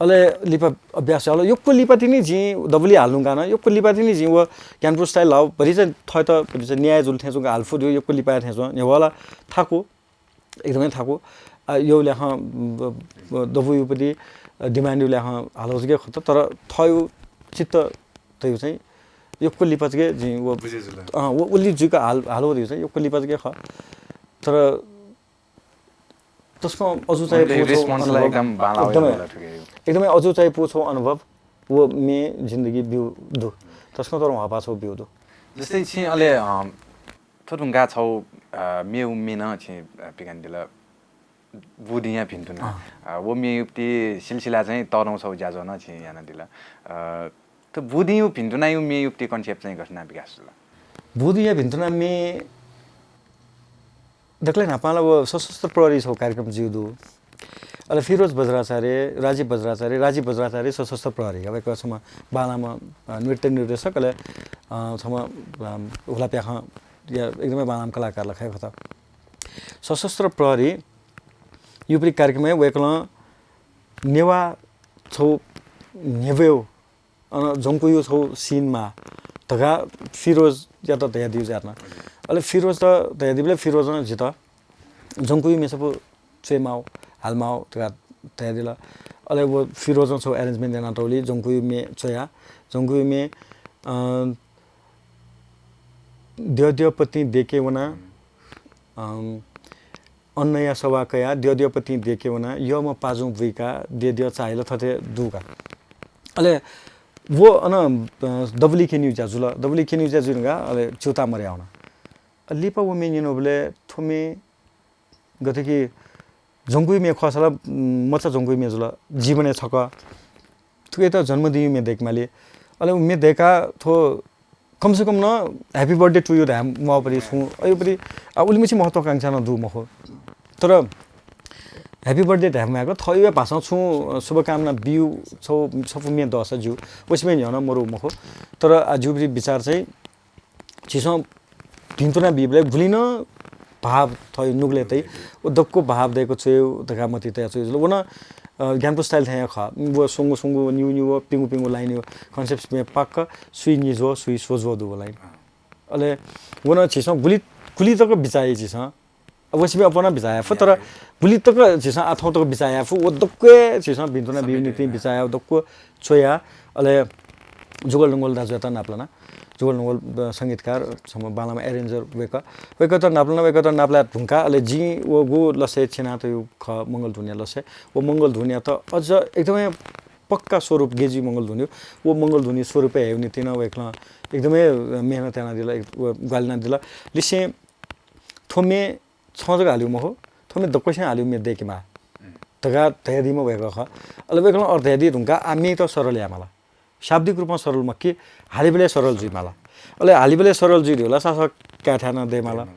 अले लिपा अभ्यास हाला, योक्को लिपा तिनी जि दबुली हालनु का न, योक्को लिपा तिनी जि वो ज्ञानपुर style लाओ, भरि चाहिँ थयत, भरि चाहिँ न्याय जुल थें जुल हालफु दियो, योक्को लिपा थें जुल, ने वाला थाकु। एकदमै थाकु। आ, यो ल्याखं, ब-, ब-, दबु यो पनि, अ, demand यो ल्याखं हालो जगे खत, तर थयो चित्त तयो चाहिँ योक्को लिपा जगे जि वो, बुझे जुल। अँ, वो उलि जुइक हाल, हालो दियो चाहिँ योक्को लिपा जगे ख। तर तसकं अजु चाहिँ उनले पो छौ response ला अनुभव। एकदम बाला एकदमै, वाला ठुके यो। एकदमै अजु चाहिँ पो छौ अनुभव, वो मे जिन्दगी बिउ दु। तसकं तर वहाँ पा छौ बिउ दु। जस्तै छि अले, अ, थ्व धुंका छौ, अ, मेउ मे न छि, अ, पिकान दिल बुदिया भिन्तुना। अँ। अ, वो मेयुप्ति सिलसिला चाहिँ तरौ छौ ज्याझ्वः न छि याना दिल। अ, त बुदियु भिन्तुना यु मेयुप्ति concept चाहिँ गठना विकास जुल। बुदिया भिन्तुना मे दकले न्हापाला वो सशस्त्र प्रहरी छौ कार्यक्रम जिउ दु। अले फिरोज बज्राचार्य, राजीव बज्राचार्य, राजीव बज्राचार्य सशस्त्र प्रहरी। अब एक समय बालामा, अ, नृत्य निर्देशक, अले, अ, छमा, अ, हुला प्याखं या एकदमै बालाम कलाकार लखाइ खत। सशस्त्र प्रहरी युपरि कार्यक्रमय् वय्कलं नेवा छौ न्ह्यब्वय् अन जंकुयु छौ scene मा धका फिरोजयात धयादिउ जातना। अले फिरोजत धयादिबले फिरोजं जित जंकुयु मेसपु च्वय् माउ, हाल माउ धका धयादिल। अले वो फिरोजं छौ arrangement याना तौली जंकुयु मे च्वया। जंकुयु मे, अ, द्यः द्यः पत्नी देके वना, अम, अन्नया सवाः कयाः द्यःद्यःपतिं देके वनाः यःम्ह पाजुं बुइकाः द्यःद्यः चाःहिला थथे दुगु का। अले व अन, अ, दबुलिइ क्यनीगु ज्या जुल। दबुलिइ क्यनीगु ज्या जुइ धुंकाः अले च्यूताः मदयावन। अले लिपा व म्ये न्यनाबलय् थ्व म्ये गथे कि झंगुया म्ये खःसा ला, उम्, मचा झंगुया म्ये जुल, जीवनय् छकः। थुकियात जन्मदिनया म्ये दय्केमाली। अले व म्ये दय्काः थ्व कम से कम नं Happy Birthday to you धाये म्वाःपति छुं, अयुपति, आ, उलिमछि महत्वाकांक्षा नं दु मखु। तर Happy Birthday धाये म्वायेक थःगु भाषां छुं, अ, शुभकामना बिउ छौ-, छपु म्ये दःसा ज्यू, व सिबें न्ह्यः नं मरु मखु। तर, आ, ज्यूपति विचार चाहिँ झीसं भिन्तुना बीबलय् गुलि नं भाव थःगु नुगलय् तइ, व दक्व भाव दय्क च्वयेगु धकाः मतिइ तया च्वयेगु जुल। व नं, अ, ज्ञानपुर style थें हे खः। व स्वंगू स्वंगू, निगू निगू, पिंगू पिंगू line यो concept म्ये पाक्क सुइ निज्वः, सुइ स्वज्वः दु व line। अले व नं झीसं गुलि, गुलि तक बिचाः याइ झीसं। अब व सिबें अप्वः नं बिचाः याये फु, तर गुलि तक झीसं आः थौं तक बिचाः याये फु, व दक्व हे झीसं भिन्तुना बीगु निंतिं बिचाः याः, दक्व च्वया। अले जुगल नुगल दाजुयात नापलाना। जुगल नुगल, अ, संगीतकार, छम्ह बांलाम्ह arranger वय्कः। वय्कःयात नापलाना, वय्कःयात नापलाये धुंकाः अले जिं व गु लसय् च्यनातःगु खः मंगलधुनया लसय्। व मंगलधुनयात अझ एकदमै पक्का स्वरूप गय् जुइ मंगलधुन, व मंगलधुनया स्वरूपय् हयेगु निंतिं नं वय्कलं एकदमै मेहनत यानादिल, एक-, व ग्वाहालि यानादिल। लिसें थ्व म्ये छं जक हालीगु मखु, थ्व म्ये दक्वसिनं हालीगु म्ये दय्केमाः धकाः धयादीम्ह वय्कः खः। अले वय्कलं अर्थ धयादी धुंकाः आः म्येयात सरल यायेमाल। शाब्दिक रूपं सरल मखु कि, हालीबलय् सरल जुइमाल। अले हालीबलय् सरल जुइ धुंकाः ला सासः काय्थाय् नं दयेमाल।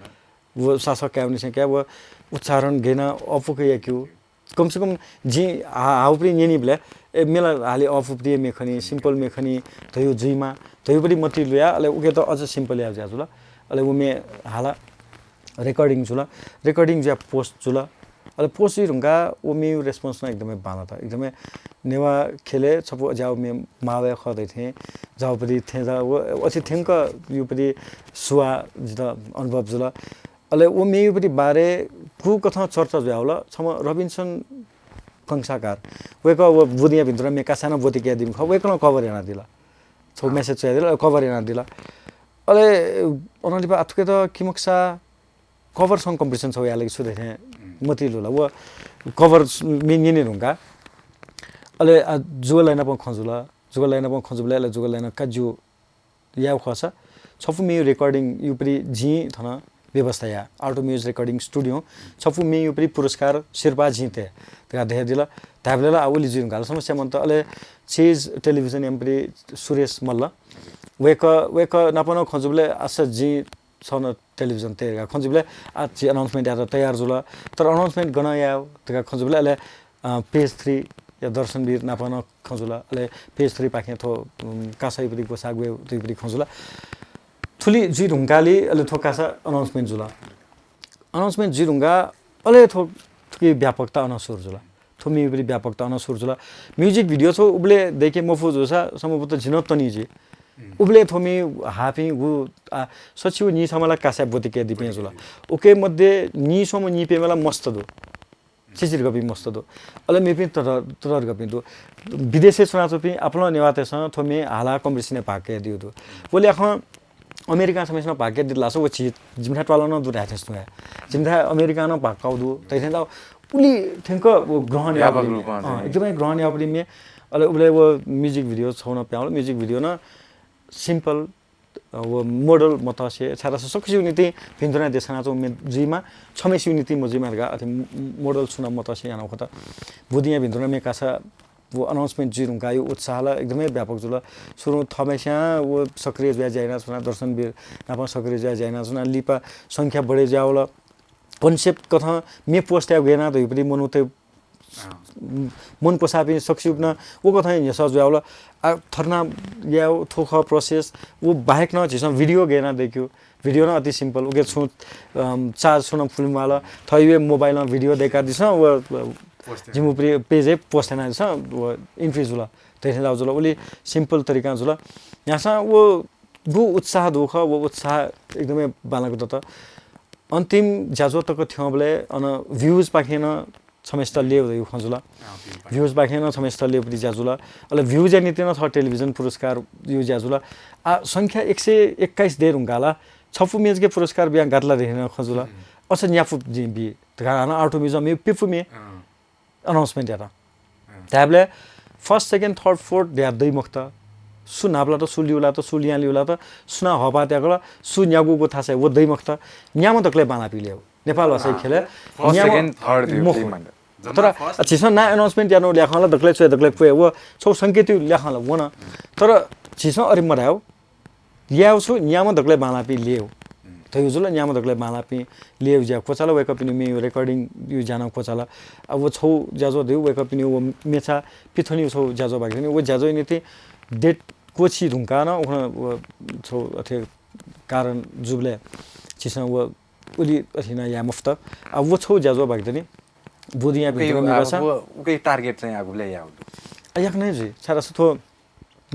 व सासः काय्म्हनिसें काय्, व उच्चारण गय् यानाः अःपुक याकेगु। कम से कम जिं हा-, हाउपति न्यनीबलय्, ए, म्ये ला हाले अःपुपति म्ये खनी, simple म्ये खनी, धयागु जुइमाः, धयागुपति मतिइ लुयाः, अले उकियात अझ simple यायेगु ज्या जुल। अले व म्ये हाला, recording जुल, recording जुयाः post जुल। अले post जुइ धुंकाः व म्येया response नं एकदमै बांलात। एकदमै नेवाः ख्यलय् छपु अज्याःगु म्ये माःगु हे खः धइथें, ज्याःगुपति थें ज्याः, व अथे थ्यंक याःगुपति सुवाः जितः अनुभव जुल। अले व म्येयागुपति बारे गुकथं चर्चा जुयावल, छम्ह रबिन्सन कंसाकार, वय्कः व बुदिंया भिन्तुना म्ये कासाय् नं ब्वति कयादीम्ह खः, वय्कलं cover यानादिल। छगू message च्वयादिल, cover यानादिल। अले अनं लिपा आः थुकियात किमकसा cover song competition छगू यायेगु छु धइथें मतिइ लुल। व cover स-, म्ये न्यने धुंकाः अले, आ, जुगल दाइनापं खँ जुल। जुगल दाइनापं खँ जूबलय् अले जुगल दाइनं का ज्यू यायेगु खःसा छपु म्येया recording यायेगुपति जिं थन व्यवस्था याये। Alto Muse Recording Studio छपु म्येया पुरस्कार सिरपाः जिं तये धकाः धयादिल। धायेबलय् ला आ उलि जुइ धुंकाः ला समस्या मन्त। अले Chase Television याम्ह सुरेश मल्ल, वय्कः, वय्कः नाप नं खँ जूबलय् आसा जिं छन television तये धकाः खँ जूबलय् आ झी announcement यायेत तयार जुल। तर announcement गन याये धकाः खँ जूबलय् अले, अ, Page Three या दर्शनवीर नाप नं खँ जुल। अले Page Three पाखें थ्व, उम्, कासायागुपति ग्वसाः ग्वयेगुपति खँ जुल। थुलि जुइ धुंकाः ला अले थ्व कासा announcement जुल। Announcement जुइ धुंकाः अले थ्व, थुकी व्यापकता अन सुरु जुल। थ्व म्येयागुपति व्यापकता अन सुरु जुल। Music video छगू उबलय् दय्के मफु जूसा सम्भवतः जि नं तनी जुइ। उबलय् थ्व म्ये हाःपिं गु, आ, सछि व नीसम्म ला कासाय् ब्वति कयादीपिं जुल। उकी मध्ये नीस्वम्ह नीप्यम्ह ला मस्त दु। चिचिधिकःपिं मस्त दु। अले मेपिं तत-, ततःधिकःपिं दु। विदेशय् च्वनाच्वंपिं आपालं नेवाःतय्सं थ्व म्ये हालाः competition-य् भाग कयादीगु दु। व ल्याखं अमेरिकां छम्हय्सिनं भाग कयादिल धाःसा व झी, जिमिथाय् त्वालं नं दु धाये थें तुं हे। जिमिथाय् अमेरिकां नं भाग काःगु दु धइथें ला उलि थ्यंक व ग्रहण याःगु, व्यापक रूपं अँ, चाहिँ। एकदमै ग्रहण याःगु म्ये। अले उबलय् व music video छगू नं पिहां वल। Music video नं simple, अ, व model मतसे, छाय्धाःसा सकसिया निंतिं भिन्तुना देछानाच्वंगु म्ये जुइमाः, छम्हय्सिया निंतिं मजुइमाः धकाः अथे म-, model छुं नं मतसे यानागु खः। बुदिंया भिन्तुना म्ये कासा व announcement जुइ धुंकाःगु उत्साह ला एकदमै व्यापक जुल। सुरुं थःम्हय्सियां व सक्रिय जुयाः ज्या यानाच्वना, दर्शनवीर नाप नं सक्रिय जुयाः ज्या यानाच्वना, लिपा संख्या बढे जुयावल। Concept कथं म्ये post यायेगु याना धइगुपति मनूतय् अँ। मन क्वसाःपिं सकसिनं व कथं न्ह्यसः जुयावल। आ, थर्ना यायेगु थ्व खः process। व बाहेक नं झीसं video गय् याना दय्केगु। Video नं अति simple। उकी छुं, अम, charge छुं नं पुले म्वाःल। थःगु mobile नं video दय्कादिसँ, व, व post जिमि परि-, page-य् post यानादिसँ, व entry जुल। धइथें जुल। उलि simple तरिकां जुल। याःसां व गु उत्साह दु खः, व उत्साह एकदमै बांलाक दत। अन्तिम ज्याझ्वः तक थ्यंबलय् अन views पाखें नं छम्हय्सित लेव धइगु खँ जुल। अँ, views पाखें। Views पाखें नं छम्हय्सित लेवपति ज्या जुल। अले views-या निंतिं नं थः television पुरस्कार यागु ज्या जुल। आ, संख्या एक सय एक्काइस दये धुंकाः ला छपु म्ये जक पुरस्कार बियां गात ला धइथें नं खँ जुल। हम्म। अझ न्यापु जिं बी धकाः हानं आर्टु म्युजियमय् प्यपुमि अँ। अनाउन्समेन्ट यात। अँ। धायेबलय् फर्स्ट, सेकेन्ड, थर्ड, फोर्थ धयाः दइ मखुत। सु न्हापा लात, सु ल्यू लात, सु लिहां ल्यू लात, सुनां हःपाः त्याकल, सु न्यागूगु थासय् व दइ मखुत। न्याम्ह दकलय् बांलाःपिं ल्यू। नेपालभाषाया ख्यलय् फर्स्ट, न्याम्ह सेकेन्ड, थर्ड धइगु मखु। Team मात्र। तर झीसं नां अनाउन्समेन्ट यानागु ल्याखं ला दकलय् च्वय्, दकलय् क्वय्, व छगू संकेतया ल्याखं ला वन। तर झीसं अथे मधायेगु। ल्यायेगु छु, न्याम्ह दकलय् बांलाःपिं ल्यू। धयागु जुल, न्याम्ह दकलय् बांलाःपिं ल्यू ज्या क्वचाल, वय्कःपिनिगु म्ये रेकर्डिङया ज्या नं क्वचाल। अब व छगू ज्याझ्वः दु, वय्कःपिनिगु व मेचा पिथनेगु छगू ज्याझ्वः बाकी दनि। व ज्याझ्वःया निंतिं डेट क्वःछी धुंकाः नं उखुन्हु व छगू अथे कारण जूबलय् झीसं व उलि अथे याना याये मफुत। अब व छगू ज्याझ्वः बाकी दनि। बुदिंया उकी, भिंतुना आ, मेगु सा। व, उकी टार्गेट चाहिँ आगुबलय् याःगु दु। आ, याकनं हे जुइ। छाय्धाःसा थ्व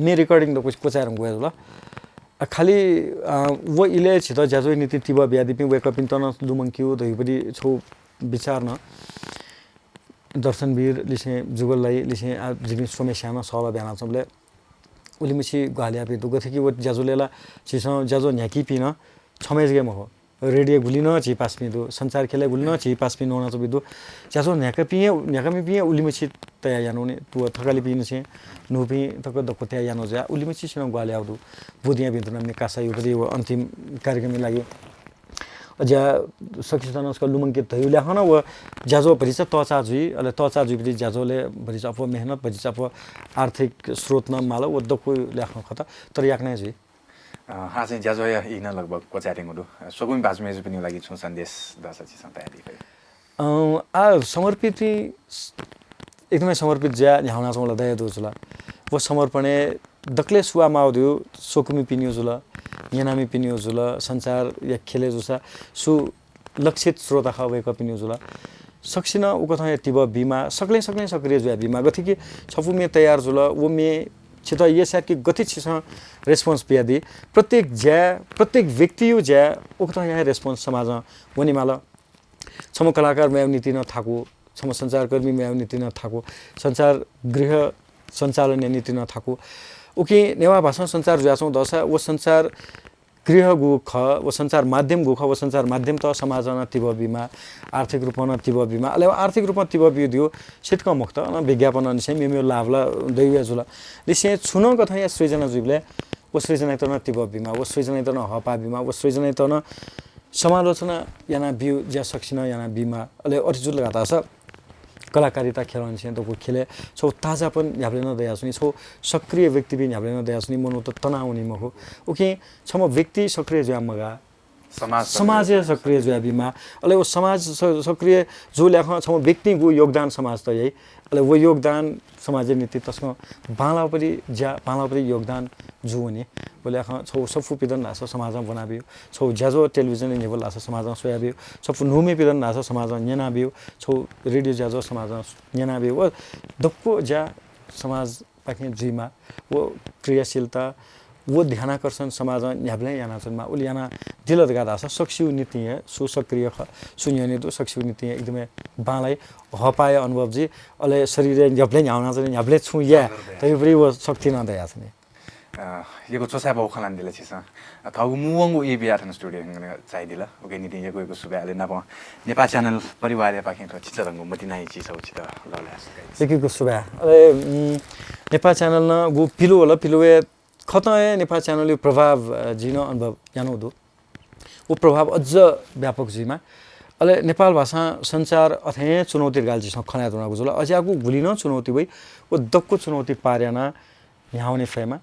म्ये रेकर्डिङ दक्व क्वचाये धुंकूगु हे जुल। आ, खालि, आ, व इलय् झीत ज्याझ्वःया निंतिं तिबः बियादीपिं वय्कःपिन्त नं लुमंकेगु धइगु छगू बिचाः नं। दर्शनवीर लिसें जुगल दाइ लिसें आ, जिमि स्वम्हेस्यां नं सल्लाह बियानाच्वंबलय् उलिमछि ग्वाहालि याःपिं दु। गथे कि व ज्याझ्वलय् ला झीसं ज्याझ्वः न्ह्याकीपिं नं छम्ह हे जक मखु। रेडियोय् गुलि नं झी पासापिं दु, सञ्चार ख्यलय् गुलि नं झी पासापिं न्वनाच्वंपिं दु। ज्याझ्वः न्ह्याकापिं हे, न्ह्याकामपिं हे उलिमछि तयाः यानावनी। थ्व थकालिपिंनिसें न्हूपिं तक दक्व तयाः यानाः जुयाः उलिमछि सिनं ग्वाहालि याःगु दु। बुदिंया भिंतुना मेगु सा, यो पति व अन्तिम कार्यक्रमया लागि। अज्या सकसितं नं छकः लुमंकेत धइगु ल्याखं नं व ज्याझ्वः भतिचा तःचाः जुइ, अले तःचाः जुइबलय् ज्याझ्वलय् भतिचा अप्वः मेहनत, भतिचा अप्वः आर्थिक स्रोत नं माल, व दक्व ल्याखं खः, तर याकनं हे जुइ। अ, आः चाहिँ ज्याझ्वःया ई नं लगभग क्वचायेत्यंगु दु। अ, स्वकुमि भाजु मय्जुपिनिगु लागि छुं सन्देश दःसा छिसं तयादी फइ। अ, आ, समर्पित, एकदमै समर्पित जुयाः न्ह्यानाच्वंगु ला दया दु जुल। व समर्पणय् दकलय् सु माःगु दु, स्वकुमिपिनिगु जुल, न्यनामिपिनिगु जुल, सञ्चारया ख्यलय् जूसा सु लक्षित श्रोता खः वय्कःपिनिगु जुल। सकसिनं उकथं हे तिबः बीमाः, सकलें सकलें सक्रिय जुयाः बीमाः। गथे कि छपु म्ये तयार जुल, व म्ये छित येसाय्के गथे छिसं response बियादी, प्रत्येक ज्या, प्रत्येक व्यक्तिया ज्या उकथं हे response समाजं वनेमाल। छम्ह कलाकार मयाउ निंतिं नं थाकु, छम्ह सञ्चारकर्मी मयाउ निंतिं नं थाकु, सञ्चार गृह सञ्चालनया निंतिं नं थाकु। उकिं नेवाः भाषां सञ्चार जुयाच्वंगु दःसा व सञ्चार गृह गु खः, व सञ्चार माध्यम गु खः, व सञ्चार माध्यमत समाजं नं तिबः बीमाः, आर्थिक रूपं नं तिबः बीमाः। अले व आर्थिक रूपं तिबः बीगु धइगु सितकं मखुत, अन विज्ञापनंनिसें मेमेगु लाभ ला दइगु हे जुल। लिसें छुं नं कथंया सृजना जुइबलय् व सृजनायात नं तिबः बीमाः, व सृजनायात नं हःपाः बीमाः, व सृजनायात नं समालोचना यानाः ब्यूगु ज्या सकसिनं यानाः बीमाः। अले अथे जुल धकाः धाःसा कलाकारिता ख्यलंनिसें दक्व ख्यलय् छगू ताजापन न्ह्याबलें नं दयाच्वनी, छगू सक्रिय व्यक्तिपिं न्ह्याबलें नं दयाच्वनी, मनूत तनावनी मखु। उकिं छम्ह व्यक्ति सक्रिय जुयाः मगाः, समाज समाज हे सक्रिय जुयाः बीमाः। अले व समाज स-, सक्रिय जूगु ल्याखं छम्ह व्यक्तिं गु योगदान समाजत याइ, अले व योगदान समाजया निंतिं तसकं बांलाःपति ज्या, बांलाःपति योगदान जूवनी। व ल्याखं छगू सफू पिदन धाःसा समाजं ब्वनाब्यू, छगू ज्याझ्वः टेलिभिजनय् न्ह्यब्वल धाःसा समाजं स्वयाब्यू, छपु न्हू म्ये पिदन धाःसा समाजं न्यनाब्यू, छगू रेडियो ज्याझ्वः समाजं न्यनाब्यू। व दक्व ज्या समाजपाखें जुइमाः। व क्रियाशीलता, व ध्यानाकर्षण समाजं न्ह्याबलें यानाच्वनेमाः। उलि यानादिल धकाः धाःसा सकसिगु निंतिं हे, सु सक्रिय खः, सु न्ह्यःने दु, सकसिगु निंतिं हे एकदमै बांलाइ, हःपाःया अनुभव जुइ। अले शरीरय् न्ह्याबलें न्ह्यानाच्वने, न्ह्याबलें छुं याये धइगु व शक्ति नं दयाच्वनी। अ, यक्व च्वछाय् बौ खँ ल्हानादिल छिसं। अ, थःगु मू वंगु ई बियाः थन स्टुडियो यंकन झायादिल। उकिया निंतिं यक्व यक्व सुभाय्। अले नापं नेपाः च्यानल परिवारया पाखें थ्व चिचाधंगु मतिनाया चिज छगू छित लःल्हाये। यक्व यक्व सुभाय्। अले, उम्, नेपाः च्यानलं गु पिलु वल, पिलुया खतं हे नेपाः च्यानलया प्रभाव, अ, जिं नं अनुभव यानागु दु। व प्रभाव अझ व्यापक जुइमाः। अले नेपाल भाषां सञ्चार अथें चुनौती धकाः झीसं खँ ल्हाये धुनागु जुल। अज्याःगु गुलि नं चुनौती वइ, व दक्व चुनौती पार यानाः न्ह्यावने फयेमाः।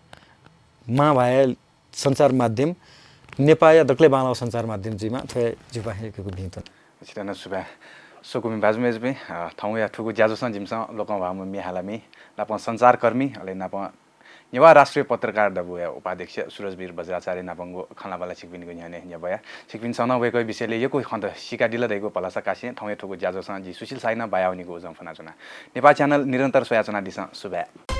मां भाय् सञ्चार माध्यम, नेपाःया दकलय् बांलाःगु सञ्चार माध्यम जुइमाः, थ्व हे जिगु पाखें यक्व यक्व भिंतुना। छितः नं सुभाय्। स्वकुमि भाजु मय्जुपिं, अ, थौंया थुगु ज्याझ्वलय् जिमिसं लोकंह्वाःम्ह म्ये हालामि, नापं सञ्चारकर्मी, अले नापं नेवाः राष्ट्रिय पत्रकार दबूया उपाध्यक्ष सुरजवीर बज्राचार्य नापंगु खँल्हाबल्हा छिकपिनिगु न्ह्यःने न्ह्यब्वया। छिकपिन्सं नं वय्कःया विषयलय् यक्व खँत सीकादिल धइगु भलसा कासें थौंया थुगु ज्याझ्वलय् जि सुशील शाहीं बायावनीगु उजं फ्वनाच्वना। नेपाः च्यानल निरन्तर स्वयाच्वनादिसँ। सुभाय्।